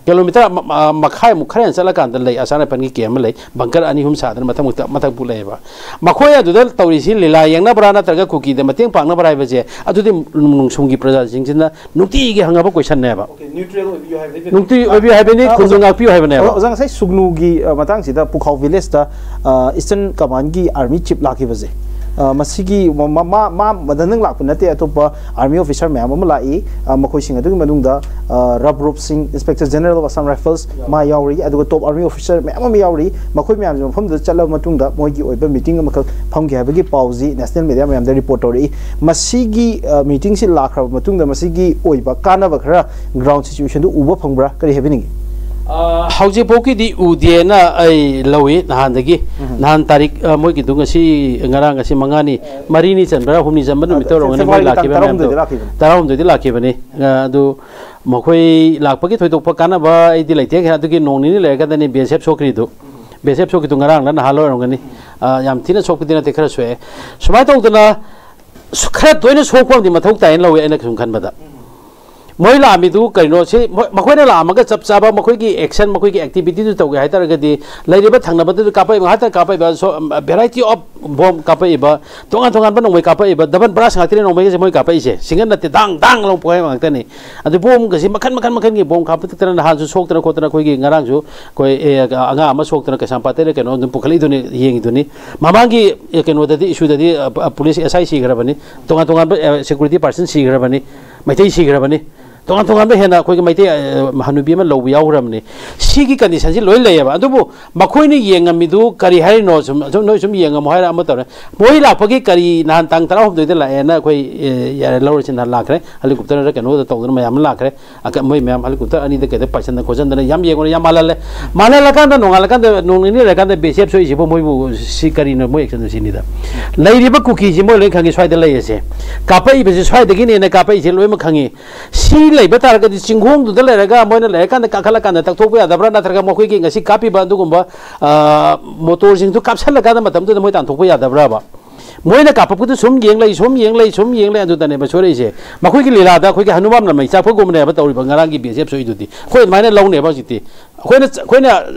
ꯀꯤꯂꯣꯃꯤꯇꯔ ꯑꯃ, ꯑ, ꯃꯈꯥꯏꯃꯨꯛ ꯈꯔ ꯍꯦꯟꯅ ꯆꯠꯂꯀꯥꯟꯗ ꯂꯩ, ꯑꯁꯥꯝ ꯔꯥꯏꯐꯜꯒꯤ ꯀꯦꯝ ꯑꯃ ꯂꯩ, ꯕꯪꯀꯔ ꯑꯅꯤ ꯑꯍꯨꯝ ꯁꯥꯗꯅ ꯃꯊꯪ ꯃꯊꯪ ꯃꯊꯪ ꯄꯨ ꯂꯩꯌꯦꯕ꯫ ꯃꯈꯣꯏ ꯑꯗꯨꯗ ꯇꯧꯔꯤꯁꯤ ꯂꯤꯂꯥ ꯌꯦꯡꯅꯕ꯭ꯔꯥ ꯅꯠꯇ꯭ꯔꯒ ꯀꯨꯀꯤꯗ ꯃꯇꯦꯡ ꯄꯥꯡꯅꯕ꯭ꯔꯥ ꯍꯥꯏꯕꯁꯦ, ꯑꯗꯨꯗꯤ ꯅꯨꯡꯁꯨꯝꯒꯤ ꯄ꯭ꯔꯖꯥꯁꯤꯡꯁꯤꯅ ꯅꯨꯡꯇꯤꯒꯤ ꯍꯪꯅꯕ ꯀꯣꯏꯁꯟꯅꯦꯕ꯫ ꯅ꯭ꯌꯨꯇ꯭ꯔꯦꯜ ꯑꯣꯏꯕꯤꯌꯨ ꯍꯥꯏꯕꯅꯤ꯫ ꯅꯨꯡꯇꯤ ꯑꯣꯏꯕꯤꯌꯨ ꯍꯥꯏꯕꯅꯤ, ꯑ, ꯈꯨꯟꯗꯣ ꯑꯣꯖꯥ, ꯉꯥꯛꯄꯤꯌꯨ ꯍꯥꯏꯕꯅꯦꯕ꯫ ꯑꯣꯖꯥ, ꯉꯁꯥꯏ ꯁꯨꯒꯅꯨꯒꯤ, ꯑ, ꯃꯇꯥꯡꯁꯤꯗ ꯄꯨꯈꯥꯎ ꯚꯤꯂꯦꯖꯇ, ꯑ, ꯏꯁꯇꯔꯟ ꯀꯃꯥꯟꯒꯤ ꯑꯥꯔꯃꯤ ꯆꯤꯞ ꯂꯥꯛꯈꯤꯕꯁꯦ, ꯑ, ꯃꯁꯤꯒꯤ ꯃ-, ꯃ-, ꯃꯥ, ꯃꯥ ꯃꯗꯪ ꯂꯥꯛꯄ ꯅꯠꯇꯦ, ꯑꯇꯣꯞꯄ ꯑꯥꯔꯃꯤ ꯑꯣꯐꯤꯁꯔ ꯃꯌꯥꯝ ꯑꯃ ꯂꯥꯛꯏ꯫ ꯑ, ꯃꯈꯣꯏꯁꯤꯡ ꯑꯗꯨꯒꯤ ꯃꯅꯨꯡꯗ, ꯑ, ꯔꯕ ꯔꯨꯞ ꯁꯤꯡ, inspector general of Assam rifles ꯃꯥ ꯌꯥꯎꯔꯤ, ꯑꯗꯨꯒ ꯇꯣꯞ ꯑꯥꯔꯃꯤ ꯑꯣꯐꯤꯁꯔ ꯃꯌꯥꯝ ꯑꯃ ꯌꯥꯎꯔꯤ꯫ ꯃꯈꯣꯏ ꯃꯌꯥꯝꯁꯤ ꯃꯐꯝꯗꯨꯗ ꯆꯠꯂꯕ ꯃꯇꯨꯡꯗ ꯃꯣꯏꯒꯤ ꯑꯣꯏꯕ ꯃꯤꯇꯤꯡ ꯑꯃꯈꯛ ꯐꯝꯈꯤ ꯍꯥꯏꯕꯒꯤ ꯄꯥꯎꯁꯤ ꯅꯦꯁꯅꯦꯜ ꯃꯦꯗꯤꯌꯥ ꯃꯌꯥꯝꯗ ꯔꯤꯄꯣꯔꯠ ꯇꯧꯔꯛꯏ꯫ ꯃꯁꯤꯒꯤ, ꯑ, ꯃꯤꯇꯤꯡꯁꯤ ꯂꯥꯛꯈ꯭ꯔꯕ ꯃꯇꯨꯡꯗ ꯃꯁꯤꯒꯤ ꯑꯣꯏꯕ ꯀꯥꯟꯅꯕ ꯈꯔ ꯒ꯭ꯔꯥꯎꯟ ꯁꯤꯆꯨꯋꯦꯁꯟꯗꯨ ꯎꯕ ꯐꯪꯕ꯭ꯔꯥ? ꯀꯔꯤ ꯍꯥꯏꯕꯤꯅꯤꯡꯉꯤ? ꯑ, ꯍꯧꯖꯤꯛꯐꯥꯎꯒꯤꯗꯤ ꯎꯗꯦꯅ ꯑꯩ ꯂꯧꯏ ꯅꯍꯥꯟꯗꯒꯤ꯫ ꯎꯝ꯫ ꯅꯍꯥꯟ ꯇꯥꯔꯤꯛ, ꯑ, ꯃꯣꯏꯒꯤꯗꯨ ꯉꯁꯤ, ꯉꯔꯥꯡ, ꯉꯁꯤ ꯃꯉꯥꯅꯤ, ꯃꯔꯤꯅꯤ ꯆꯟꯕ꯭ꯔꯥ, ꯍꯨꯝꯅꯤ ꯆꯟꯕ ꯅꯨꯃꯤꯠꯇ ꯑ, ꯑꯣꯏꯔꯝꯒꯅꯤ ꯃꯣꯏ ꯐꯦꯕ꯭ꯔꯨꯋꯥꯔꯤꯒꯤ ꯇꯥꯡ ꯂꯥꯛꯈꯤꯕ ꯃꯌꯥꯝꯗꯣ꯫ ꯇꯔꯥꯍꯨꯝꯗꯣꯏꯗ ꯂꯥꯛꯈꯤꯕꯅꯤ꯫ ꯇꯔꯥꯍꯨꯝꯗꯣꯏꯗ ꯂꯥꯛꯈꯤꯕꯅꯤ꯫ ꯑ, ꯑꯗꯨ ꯃꯈꯣꯏ ꯂꯥꯛꯄꯒꯤ ꯊꯣꯏꯗꯣꯛꯄ ꯀꯥꯟꯅꯕ ꯑꯩꯗꯤ ꯂꯩꯇꯦ꯫ ꯑꯗꯨꯒꯤ ꯅꯣꯡ ꯅꯤꯅꯤ ꯂꯩꯔꯀꯥꯟꯗꯅꯤ ꯕꯤ ꯑꯦꯁ ꯑꯦꯐ ꯁꯣꯛꯈ꯭ꯔꯤꯗꯨ꯫ ꯕꯤ ꯑꯦꯁ ꯑꯦꯐ ꯁꯣꯛꯈꯤꯗꯨ ꯉꯔꯥꯡꯂ ꯅꯍꯥꯟꯂ ꯑꯣꯏꯔꯝꯒꯅꯤ꯫ ꯑ, ꯌꯥꯝ ꯊꯤꯅ ꯁꯣꯛꯄꯗꯤ ꯅꯠꯇꯦ, ꯈꯔ ꯁꯣꯛꯑꯦ꯫ ꯁꯨꯃꯥꯏꯅ ꯇꯧꯗꯅ ꯁ-, ꯈꯔ ꯇꯣꯏꯅ ꯁꯣꯛꯄ ꯑꯃꯗꯤ ꯃꯊꯧ ꯇꯥꯏꯅ ꯂꯧꯋꯦ, ꯑꯩꯅ ꯁꯨꯝ ꯈꯟꯕꯗ꯫ ꯃꯣꯏ ꯂꯥꯛꯑꯝꯃꯤꯗꯨ ꯀꯩꯅꯣ? ꯁꯤ ꯃꯣꯏ, ꯃꯈꯣꯏꯅ ꯂꯥꯛꯑꯝꯃꯒ ꯆꯞ ꯆꯥꯕ ꯃꯈꯣꯏꯒꯤ ꯑꯦꯛꯁꯟ, ꯃꯈꯣꯏꯒꯤ ꯑꯦꯛꯇꯤꯚꯤꯇꯤꯗꯨ ꯇꯧꯒꯦ ꯍꯥꯏ ꯇꯥꯔꯒꯗꯤ, ꯂꯩꯔꯤꯕ ꯊꯪꯅꯕꯗꯨꯗ ꯀꯥꯞꯄꯛꯏꯕ, ꯉꯥꯏꯍꯥꯛꯇꯪ ꯀꯥꯞꯄꯛꯏꯕ, so, variety of bomb ꯀꯥꯞꯄꯛꯏꯕ, ꯇꯣꯉꯥꯟ ꯇꯣꯉꯥꯟꯕ ꯅꯣꯡꯃꯩ ꯀꯥꯞꯄꯛꯏꯕ, ꯗꯕꯜ ꯕ꯭ꯔꯥꯁ ꯉꯥꯛꯇꯅꯤ ꯅꯣꯡꯃꯩꯒꯁꯦ ꯃꯣꯏ ꯀꯥꯞꯄꯛꯏꯁꯦ꯫ ꯁꯤꯡꯒꯜ ꯅꯠꯇꯦ, ꯗꯥꯡ ꯗꯥꯡ ꯂꯥꯎ ꯄꯣꯛꯍꯥꯏꯕ ꯉꯥꯛꯇꯅꯤ꯫ ꯑꯗꯨ ꯕꯣꯝꯒꯁꯤ ꯃꯈꯟ, ꯃꯈꯟ, ꯃꯈꯟꯒꯤ ꯕꯣꯝ ꯀꯥꯞꯄꯛꯇꯅ ꯅꯍꯥꯟꯁꯨ ꯁꯣꯛꯇꯅ ꯈꯣꯠꯇꯅ ꯑꯩꯈꯣꯏꯒꯤ ꯉꯔꯥꯡꯁꯨ ꯑꯩꯈꯣꯏ, ꯑꯦ, ꯑꯉꯥꯡ ꯑꯃ ꯁꯣꯛꯇꯅ ꯀꯩꯁꯥꯝꯄꯥꯠꯇꯩꯅ ꯀꯩꯅꯣ ꯑꯗꯨꯝ ꯄꯨꯈꯠꯂꯛꯏꯗꯨꯅꯤ, ꯌꯦꯡꯉꯤꯗꯨꯅꯤ꯫ ꯃꯃꯥꯡꯒꯤ, ꯑꯦ, ꯀꯩꯅꯣꯗꯗꯤ, ꯏꯁꯨꯗꯗꯤ, ꯑ, ꯄ-, ꯄꯨꯂꯤꯁ ꯑꯦꯁ ꯑꯥꯏ ꯁꯤꯈ꯭ꯔꯕꯅꯤ, ꯇꯣꯉꯥꯟ ꯇꯣꯉꯥꯟꯕ, ꯑꯦ, ꯁꯦꯀ꯭ꯌꯨꯔꯤꯇꯤ ꯄꯥꯔꯁꯟ ꯁꯤꯈ꯭ꯔꯕꯅꯤ, ꯃꯩꯇꯩ ꯁꯤꯈ꯭ꯔꯕꯅꯤ, ꯇꯣꯉꯥꯟ ꯇꯣꯉꯥꯟꯕ ꯍꯦꯟꯅ ꯑꯩꯈꯣꯏꯒꯤ ꯃꯩꯇꯩ, ꯑ, ꯍꯅꯨꯕꯤ ꯑꯃ ꯂꯧꯕ ꯌꯥꯎꯈ꯭ꯔꯕꯅꯤ꯫ ꯁꯤꯒꯤ ꯀꯟꯗꯤꯁꯟꯁꯤ ꯂꯣꯏ ꯂꯩꯌꯦꯕ꯫ ꯑꯗꯨꯕꯨ ꯃꯈꯣꯏꯅ ꯌꯦꯡꯉꯝꯃꯤꯗꯨ ꯀꯔꯤ ꯍꯥꯏꯔꯤꯅꯣ? ꯁꯨꯝ, ꯁꯨꯝ ꯅꯣꯏ ꯁꯨꯝ ꯌꯦꯡꯉꯝꯃꯣ ꯍꯥꯏꯔ ꯑꯃ ꯇꯧꯔꯦ꯫ ꯃꯣꯏ ꯂꯥꯛꯄꯒꯤ ꯀꯔꯤ, ꯅꯍꯥꯟ ꯇꯥꯡ ꯇꯔꯥꯍꯨꯝꯗꯣꯏꯗ ꯂꯥꯛꯑꯦꯅ ꯑꯩꯈꯣꯏ, ꯑꯦ, ꯌꯥꯔꯦ, ꯂꯧꯔꯁꯤ, ꯅꯍꯥꯟ ꯂꯥꯛꯈ꯭ꯔꯦ, ꯍꯦꯂꯤꯀꯣꯞꯇꯔꯅ ꯀꯩꯅꯣꯗ ꯇꯧꯗꯅ ꯃꯌꯥꯝ ꯑꯃ ꯂꯥꯛꯈ꯭ꯔꯦ꯫ ꯑꯀ-, ꯃꯣꯏ ꯃꯌꯥꯝ ꯍꯦꯂꯤꯀꯣꯞꯇꯔ ꯑꯅꯤꯗ ꯀꯩꯗ ꯄꯥꯏꯁꯟꯗꯅ ꯈꯣꯠꯆꯟꯗꯅ ꯌꯥꯝ ꯌꯦꯡꯉꯨꯔꯦ, ꯌꯥꯝ ꯃꯥꯜꯍꯜꯂꯦ꯫ ꯃꯥꯜꯍꯜꯂꯀꯥꯟꯗ ꯅꯣꯡꯉꯥꯜꯂꯀꯥꯟꯗ ꯅꯣꯡ ꯅꯤꯅꯤ ꯂꯩꯔꯀꯥꯟꯗ ꯕꯤ ꯑꯦꯁ ꯑꯦꯐ ꯁꯣꯛꯏꯁꯤꯕꯨ ꯃꯣꯏꯕꯨ ꯁꯤ ꯀꯔꯤꯅꯣ ꯃꯣꯏ ꯑꯦꯛꯁꯟꯗꯣ ꯁꯤꯅꯤꯗ꯫ ꯂꯩꯔꯤꯕ ꯀꯨꯀꯤꯁꯤ ꯃꯣꯏ ꯂꯣꯏ ꯈꯪꯉꯤ ꯁ꯭ꯋꯥꯏꯗ ꯂꯩꯔꯤꯁꯦ꯫ ꯀꯥꯞꯄꯛꯏꯕꯁꯤ ꯁ꯭ꯋꯥꯏꯗꯒꯤꯅꯦꯅ ꯀꯥꯞꯄꯛꯏꯁꯦ ꯂꯣꯏꯅꯃꯛ ꯈꯪꯉꯤ꯫ ꯁꯤ ꯂꯩꯕ ꯇꯥꯔꯒꯗꯤ ꯆꯤꯡꯈꯣꯡꯗꯨꯗ ꯂꯩꯔꯒ ꯃꯣꯏꯅ ꯂꯩꯔꯀꯥꯟꯗ ꯀꯥꯈꯠꯂꯀꯥꯟꯗ ꯇꯛꯊꯣꯛꯄ ꯌꯥꯗꯕ꯭ꯔꯥ? ꯅꯠꯇ꯭ꯔꯒ ꯃꯈꯣꯏꯒꯤ ꯉꯁꯤ ꯀꯥꯞꯄꯤꯕ ꯑꯗꯨꯒꯨꯝꯕ, ꯑ, ꯃꯣꯇꯣꯔꯁꯤꯡꯗꯨ ꯀꯥꯞꯁꯜꯂꯀꯥꯟꯗ ꯃꯇꯝꯗꯨꯗ ꯃꯣꯏ ꯇꯥꯟꯊꯣꯛꯄ ꯌꯥꯗꯕ꯭ꯔꯥꯕ? ꯃꯣꯏꯅ ꯀꯥꯞꯄꯛꯄꯗꯨ ꯁꯨꯝ ꯌꯦꯡ ꯂꯩ, ꯁꯨꯝ ꯌꯦꯡ ꯂꯩ, ꯁꯨꯝ ꯌꯦꯡ ꯂꯩ, ꯑꯗꯨꯗꯅꯦꯕ ꯁꯣꯏꯔꯛꯏꯁꯦ꯫ ꯃꯈꯣꯏꯒꯤ ꯂꯤꯂꯥꯗ ꯑꯩꯈꯣꯏꯒꯤ ꯍꯅꯨꯃꯥꯟ ꯂꯃꯩ ꯆꯥꯛꯄꯒꯨꯝꯕꯅꯦꯕ ꯇꯧꯔꯤꯕ ꯉꯔꯥꯡꯒꯤ ꯕꯤ ꯑꯦꯁ ꯑꯦꯐ ꯁꯣꯏꯗꯨꯗꯤ꯫ ꯑꯩꯈꯣꯏ ꯑꯗꯨꯃꯥꯏꯅ ꯂꯧꯅꯦꯕ ꯍꯧꯖꯤꯛꯇꯤ꯫ ꯑꯩꯈꯣꯏꯅ, ꯑꯩꯈꯣꯏꯅ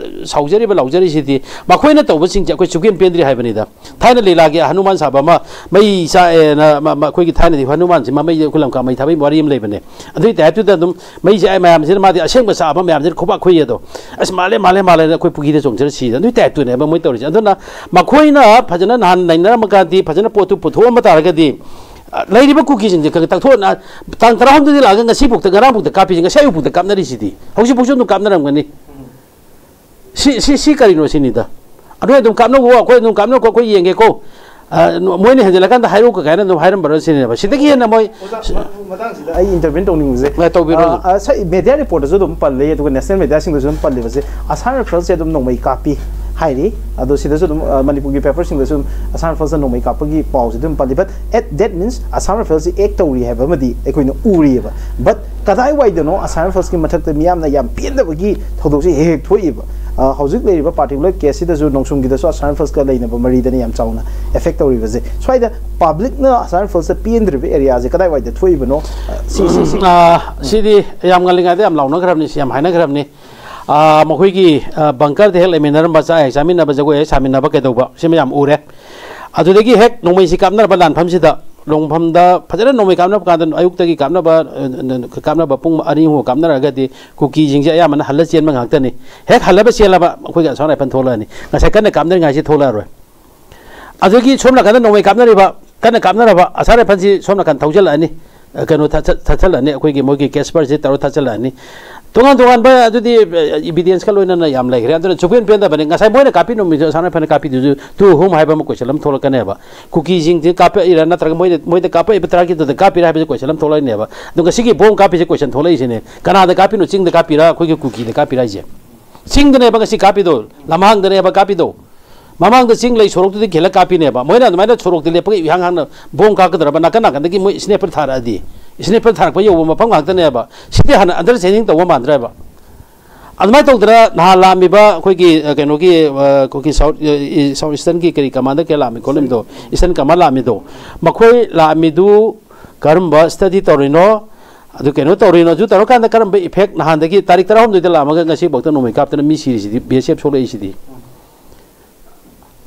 ꯁꯥꯎꯖꯔꯤꯕ, ꯂꯥꯎꯖꯔꯤꯁꯤꯗꯤ ꯃꯈꯣꯏꯅ ꯇꯧꯕꯁꯤꯡꯁꯦ ꯑꯩꯈꯣꯏ ꯁꯨꯛꯄꯦꯟ ꯄꯦꯟꯗ꯭ꯔꯤ ꯍꯥꯏꯕꯅꯤꯗ꯫ ꯊꯥꯏꯅ ꯂꯤꯂꯥꯒꯤ ꯍꯅꯨꯃꯥꯟ ꯁꯥꯕ ꯑꯃ, ꯃꯩ ꯆꯥꯛꯑꯦꯅ, ꯃ-, ꯃ-, ꯑꯩꯈꯣꯏꯒꯤ ꯊꯥꯏꯅꯗꯤ ꯍꯅꯨꯃꯥꯟꯁꯤ ꯃꯃꯩꯗ ꯈꯨꯂꯪꯀꯥ ꯃꯩ ꯊꯥꯕꯒꯤ ꯋꯥꯔꯤ ꯑꯃ ꯂꯩꯕꯅꯦ꯫ ꯑꯗꯨꯒꯤ ꯇꯥꯏꯞꯇꯨꯗ ꯑꯗꯨꯝ ꯃꯩꯁꯦ ꯑꯩ ꯃꯌꯥꯝꯁꯤꯅ, ꯃꯥꯗꯤ ꯑꯁꯦꯡꯕ ꯆꯥꯕ ꯃꯌꯥꯝꯁꯤꯅ ꯈꯨꯕꯥꯛ ꯈꯨꯏ ꯑꯗꯣ, "ꯑꯁ, ꯃꯥꯜꯂꯦ, ꯃꯥꯜꯂꯦ, ꯃꯥꯜꯂꯦꯅ ꯑꯩꯈꯣꯏ ꯄꯨꯈ꯭ꯔꯤꯗ ꯆꯣꯡꯁꯤꯜꯂ ꯁꯤꯗꯅ", ꯑꯗꯨꯒꯤ ꯇꯥꯏꯞꯇꯨꯅꯦꯕ ꯃꯣꯏ ꯇꯧꯔꯤꯁꯦ꯫ ꯑꯗꯨꯅ ꯃꯈꯣꯏꯅ ꯐꯖꯅ ꯅꯍꯥꯟ ꯅꯩꯅꯔꯝꯃꯀꯥꯟꯗꯤ ꯐꯖꯅ ꯄꯣꯠꯇꯨ ꯄꯨꯊꯣꯛꯑꯝꯕ ꯇꯥꯔꯒꯗꯤ, ꯑ, ꯂꯩꯔꯤꯕ ꯀꯨꯀꯤꯁꯤꯡꯁꯦ ꯈꯔ ꯇꯛꯊꯣꯛꯅ, ꯇꯥꯡ ꯇꯔꯥꯍꯨꯝꯗꯣꯏꯗꯒꯤ ꯂꯥꯛꯑꯒ ꯉꯁꯤꯐꯥꯎꯗ, ꯉꯔꯥꯡꯐꯥꯎꯗ ꯀꯥꯞꯄꯤꯁꯦ, ꯉꯁꯤ ꯑꯌꯨꯛꯐꯥꯎꯗ ꯀꯥꯞꯅꯔꯤꯁꯤꯗꯤ, ꯍꯧꯖꯤꯛꯐꯥꯎꯁꯨ ꯑꯗꯨꯝ ꯀꯥꯞꯅꯔꯝꯒꯅꯤ꯫ ꯁꯤ, ꯁꯤ, ꯁꯤ ꯀꯔꯤꯅꯣ ꯁꯤꯅꯤꯗ꯫ "ꯑꯗꯨ ꯑꯗꯨꯝ ꯀꯥꯞꯅꯧꯀꯣ, ꯑꯩꯈꯣꯏ ꯑꯗꯨꯝ ꯀꯥꯞꯅꯧꯀꯣ, ꯑꯩꯈꯣꯏ ꯌꯦꯡꯒꯦꯀꯣ꯫ ꯑ, ꯃꯣꯏꯅ ꯍꯦꯟꯖꯜꯂꯀꯥꯟꯗ ꯍꯥꯏꯔꯛꯎ" ꯀꯥꯏꯅ ꯑꯗꯨꯝ ꯍꯥꯏꯔꯝꯕꯔꯣ ꯁꯤꯅꯦꯕ꯫ ꯁꯤꯗꯒꯤ ꯍꯦꯟꯅ ꯃꯣꯏ ꯑꯣꯖꯥ, ꯃ-, ꯃꯇꯥꯡꯁꯤꯗ ꯑꯩ ꯏꯟꯇꯔꯚꯤꯌꯨ ꯇꯧꯅꯤꯡꯕꯁꯦ, ꯑ, ꯇꯧꯕꯤꯔꯣ꯫ ꯑ, ꯁ-, ꯃꯦꯗꯤꯌꯥ ꯔꯤꯄꯣꯔꯠꯇꯁꯨ ꯑꯗꯨꯝ ꯄꯜꯂꯤ, ꯑꯗꯨꯒ ꯅꯦꯁꯅꯦꯜ ꯃꯦꯗꯤꯌꯥꯁꯤꯡꯗꯁꯨ ꯑꯗꯨꯝ ꯄꯜꯂꯤꯕꯁꯦ, ꯑꯁꯥꯝ ꯔꯥꯏꯐꯜꯁꯦ ꯑꯗꯨꯝ ꯅꯣꯡꯃꯩ ꯀꯥꯞꯄꯤ ꯍꯥꯏꯔꯤ꯫ ꯑꯗꯣ ꯁꯤꯗꯁꯨ ꯑꯗꯨꯝ, ꯑ, ꯃꯅꯤꯄꯨꯔꯒꯤ ꯄꯦꯄꯔꯁꯤꯡꯗꯁꯨ ꯑꯗꯨꯝ ꯑꯁꯥꯝ ꯔꯥꯏꯐꯜꯁꯅ ꯅꯣꯡꯃꯩ ꯀꯥꯞꯄꯒꯤ ꯄꯥꯎꯁꯦ ꯑꯗꯨꯝ ꯄꯜꯂꯤ꯫ But at that means Assam ꯔꯥꯏꯐꯜꯁꯤ ꯑꯦꯛ ꯇꯧꯔꯤ ꯍꯥꯏꯕ ꯑꯃꯗꯤ ꯑꯩꯈꯣꯏꯅ ꯎꯔꯤꯑꯕ꯫ But ꯀꯗꯥꯏꯋꯥꯏꯗꯅꯣ ꯑꯁꯥꯝ ꯔꯥꯏꯐꯜꯁꯀꯤ ꯃꯊꯛꯇ ꯃꯤꯌꯥꯝꯅ ꯌꯥꯝ ꯄꯦꯟꯗꯕꯒꯤ ꯊꯧꯗꯣꯛꯁꯦ ꯍꯦꯛ ꯍꯦꯛ ꯊꯣꯛꯏꯕ? ꯑ, ꯍꯧꯖꯤꯛ ꯂꯩꯔꯤꯕ ꯄꯥꯔꯇꯤꯀꯨꯂꯔ ꯀꯦꯁꯁꯤꯗꯁꯨ ꯅꯣꯡꯁꯨꯝꯒꯤꯗꯁꯨ ꯑꯁꯥꯝ ꯔꯥꯏꯐꯜꯁꯀ ꯂꯩꯅꯕ ꯃꯔꯤꯗꯅ ꯌꯥꯝ ꯆꯥꯎꯅ ꯑꯦꯐꯦꯛ ꯇꯧꯔꯤꯕꯁꯦ꯫ ꯁ꯭ꯋꯥꯏꯗ ꯄꯕ꯭ꯂꯤꯛꯅ ꯑꯁꯥꯝ ꯔꯥꯏꯐꯜꯁꯇ ꯄꯦꯟꯗ꯭ꯔꯤꯕ ꯑꯦꯔꯤꯌꯥꯁꯦ ꯀꯗꯥꯏꯋꯥꯏꯗ ꯊꯣꯛꯏꯕꯅꯣ? ꯑ, ꯁꯤ, ꯁꯤ, ꯁꯤ꯫ ꯑ, ꯁꯤꯗꯤ ꯌꯥꯝ ꯉꯜꯂꯤꯉꯩꯗ ꯌꯥꯝ ꯂꯥꯎꯅꯈ꯭ꯔꯕꯅꯤ, ꯁꯤ ꯌꯥꯝ ꯍꯥꯏꯅꯈ꯭ꯔꯕꯅꯤ꯫ ꯑ, ꯃꯈꯣꯏꯒꯤ, ꯑ, ꯕꯪꯀꯔꯗ ꯍꯦꯛ ꯂꯩꯃꯤꯟꯅꯔꯝꯕ, ꯆꯥꯛ ꯍꯦꯛ ꯆꯥꯃꯤꯟꯅꯕ, ꯖꯒꯣꯏ ꯍꯦꯛ ꯁꯥꯃꯤꯟꯅꯕ ꯀꯩꯗꯧꯕ, ꯁꯤ ꯃꯌꯥꯝ ꯎꯔꯦ꯫ ꯑꯗꯨꯗꯒꯤ ꯍꯦꯛ ꯅꯣꯡꯃꯩꯁꯤ ꯀꯥꯞꯅꯔꯕ ꯂꯥꯟꯐꯝꯁꯤꯗ, ꯂꯣꯡꯐꯝꯗ ꯐꯖꯅ ꯅꯣꯡꯃꯩ ꯀꯥꯞꯅꯕ ꯀꯥꯟꯗ, ꯑꯌꯨꯛꯇꯒꯤ ꯀꯥꯞꯅꯕ, ꯑ, ꯀꯥꯞꯅꯕ ꯄꯨꯡ ꯑꯅꯤ ꯑꯍꯨꯝ ꯀꯥꯞꯅꯔꯒꯗꯤ ꯀꯨꯀꯤꯁꯤꯡꯁꯦ ꯑꯌꯥꯝꯕꯅ ꯍꯜꯂ ꯆꯦꯟꯕ ꯉꯥꯛꯇꯅꯤ꯫ ꯍꯦꯛ ꯍꯜꯂꯕ ꯆꯦꯜꯂꯕ ꯑꯩꯈꯣꯏꯒꯤ ꯑꯁꯥꯝ ꯔꯥꯏꯐꯜ ꯊꯣꯛꯂꯛꯑꯅꯤ꯫ ꯉꯁꯥꯏ ꯀꯟꯅ ꯀꯥꯞꯅꯔꯤꯉꯥꯏꯁꯤ ꯊꯣꯛꯂꯛꯑꯔꯣꯏ꯫ ꯑꯗꯒꯤ ꯁꯣꯝ ꯅꯥꯀꯟꯗ ꯅꯣꯡꯃꯩ ꯀꯥꯞꯅꯔꯤꯕ, ꯀꯟꯅ ꯀꯥꯞꯅꯔꯕ ꯑꯁꯥꯝ ꯔꯥꯏꯐꯜꯁꯤ ꯁꯣꯝ ꯅꯥꯀꯟ ꯊꯧꯖꯤꯜꯂꯛꯑꯅꯤ꯫ ꯑ, ꯀꯩꯅꯣ ꯊ-, ꯊ-, ꯊꯠꯆꯜꯂꯛꯑꯅꯤ, ꯑꯩꯈꯣꯏꯒꯤ ꯃꯣꯏꯒꯤ ꯀꯦꯁꯄꯔꯁꯤ ꯇꯧꯔ ꯊꯠꯆꯜꯂꯛꯑꯅꯤ꯫ ꯇꯣꯉꯥꯟ ꯇꯣꯉꯥꯟꯕ ꯑꯗꯨꯗꯤ, ꯑ, ꯏꯕꯤꯗꯦꯟꯁꯀ ꯂꯣꯏꯅꯅ ꯌꯥꯝ ꯂꯩꯈ꯭ꯔꯦ꯫ ꯑꯗꯨꯅ ꯁꯨꯛꯄꯦꯟ ꯄꯦꯟꯗꯕꯅꯤ꯫ ꯉꯁꯥꯏ ꯃꯣꯏꯅ ꯀꯥꯞꯄꯤ ꯅꯨꯃꯤꯠꯇꯨ ꯑꯁꯥꯝ ꯔꯥꯏꯐꯜꯅ ꯀꯥꯞꯄꯤꯗꯨꯁꯨ to whom ꯍꯥꯏꯕ ꯑꯃ ꯀꯣꯏꯁꯟ ꯑꯃ ꯊꯣꯛꯂꯛꯀꯅꯦꯕ꯫ ꯀꯨꯀꯤꯁꯤꯡꯁꯤ ꯀꯥꯞꯄꯛꯏꯔꯥ ꯅꯠꯇ꯭ꯔꯒ ꯃꯣꯏꯗ, ꯃꯣꯏꯗ ꯀꯥꯞꯄꯛꯏꯕ ꯇꯔꯥꯒꯤꯗꯨꯗ ꯀꯥꯞꯄꯤꯔꯥ ꯍꯥꯏꯕꯁꯤ ꯀꯣꯏꯁꯟ ꯑꯃ ꯊꯣꯛꯂꯛꯏꯅꯦꯕ꯫ ꯑꯗꯣ ꯉꯁꯤꯒꯤ ꯕꯣꯝ ꯀꯥꯞꯄꯤꯁꯦ ꯀꯣꯏꯁꯟ ꯊꯣꯛꯂꯛꯏꯁꯤꯅꯦ꯫ ꯀꯅꯥꯗ ꯀꯥꯞꯄꯤꯅꯣ? ꯆꯤꯡꯗ ꯀꯥꯞꯄꯤꯔꯥ, ꯑꯩꯈꯣꯏꯒꯤ ꯀꯨꯀꯤꯗ ꯀꯥꯞꯄꯤꯔꯥ ꯍꯥꯏꯁꯦ? ꯆꯤꯡꯗꯅꯦꯕ ꯉꯁꯤ ꯀꯥꯞꯄꯤꯗꯣ, ꯂꯝꯍꯥꯡꯗꯅꯦꯕ ꯀꯥꯞꯄꯤꯗꯣ꯫ ꯃꯃꯥꯡꯗ ꯆꯤꯡ ꯂꯩ ꯁꯣꯔꯣꯛꯇꯨꯗ ꯈꯤꯜꯂ ꯀꯥꯞꯄꯤꯅꯦꯕ꯫ ꯃꯣꯏꯅ ꯑꯗꯨꯃꯥꯏꯅ ꯁꯣꯔꯣꯛꯇ ꯂꯦꯞꯄꯒ ꯏꯍꯥꯡ ꯍꯥꯡꯅ ꯕꯣꯝ ꯀꯥꯞꯀꯗ꯭ꯔꯕ? ꯅꯥꯀꯟ ꯅꯥꯀꯟꯗꯒꯤ ꯃꯣꯏ ꯁ꯭ꯅꯦꯄꯔ ꯊꯥꯔꯛꯑꯗꯤ? ꯁ꯭ꯅꯦꯄꯔ ꯊꯥꯔꯛꯄ ꯌꯧꯕ ꯃꯐꯝ ꯉꯥꯛꯇꯅꯦꯕ꯫ ꯁꯤꯗꯤ ꯍꯥꯟꯅ ꯑꯟꯗꯔꯁ꯭ꯇꯦꯟꯗꯤꯡ ꯇꯧꯕ ꯃꯥꯟꯗ꯭ꯔꯦꯕ꯫ ꯑꯗꯨꯃꯥꯏꯅ ꯇꯧꯗꯅ ꯅꯍꯥꯟ ꯂꯥꯛꯑꯝꯃꯤꯕ ꯑꯩꯈꯣꯏꯒꯤ, ꯑ, ꯀꯩꯅꯣꯒꯤ, ꯑ, ꯑꯩꯈꯣꯏꯒꯤ ꯁꯥꯎꯠ, ꯑ, ꯏ-, ꯁꯥꯎꯠ ꯏꯁꯇꯔꯟꯒꯤ ꯀꯔꯤ ꯀꯃꯥꯟꯗꯔ ꯀꯌꯥ ꯂꯥꯛꯑꯝꯃꯤ ꯈꯣꯠꯂꯝꯃꯤꯗꯣ, ꯏꯁꯇꯔꯟ ꯀꯃꯥꯟ ꯂꯥꯛꯑꯝꯃꯤꯗꯣ, ꯃꯈꯣꯏ ꯂꯥꯛꯑꯝꯃꯤꯗꯨ ꯀꯔꯝꯕ ꯁ꯭ꯇꯗꯤ ꯇꯧꯔꯤꯅꯣ, ꯑꯗꯨ ꯀꯩꯅꯣ ꯇꯧꯔꯤꯅꯣ, ꯑꯗꯨ ꯇꯧꯔꯀꯥꯟꯗ ꯀꯔꯝꯕ ꯏꯐꯦꯛ? ꯅꯍꯥꯟꯗꯒꯤ ꯇꯥꯔꯤꯛ ꯇꯔꯥꯍꯨꯝꯗꯣꯏꯗ ꯂꯥꯛꯑꯝꯃꯒ ꯉꯁꯤꯐꯥꯎꯗ ꯅꯣꯡꯃꯩ ꯀꯥꯞꯇꯅ ꯃꯤ ꯁꯤꯔꯤꯁꯤꯗꯤ, ꯕꯤ ꯑꯦꯁ ꯑꯦꯐ ꯁꯣꯛꯂꯛꯏꯁꯤꯗꯤ꯫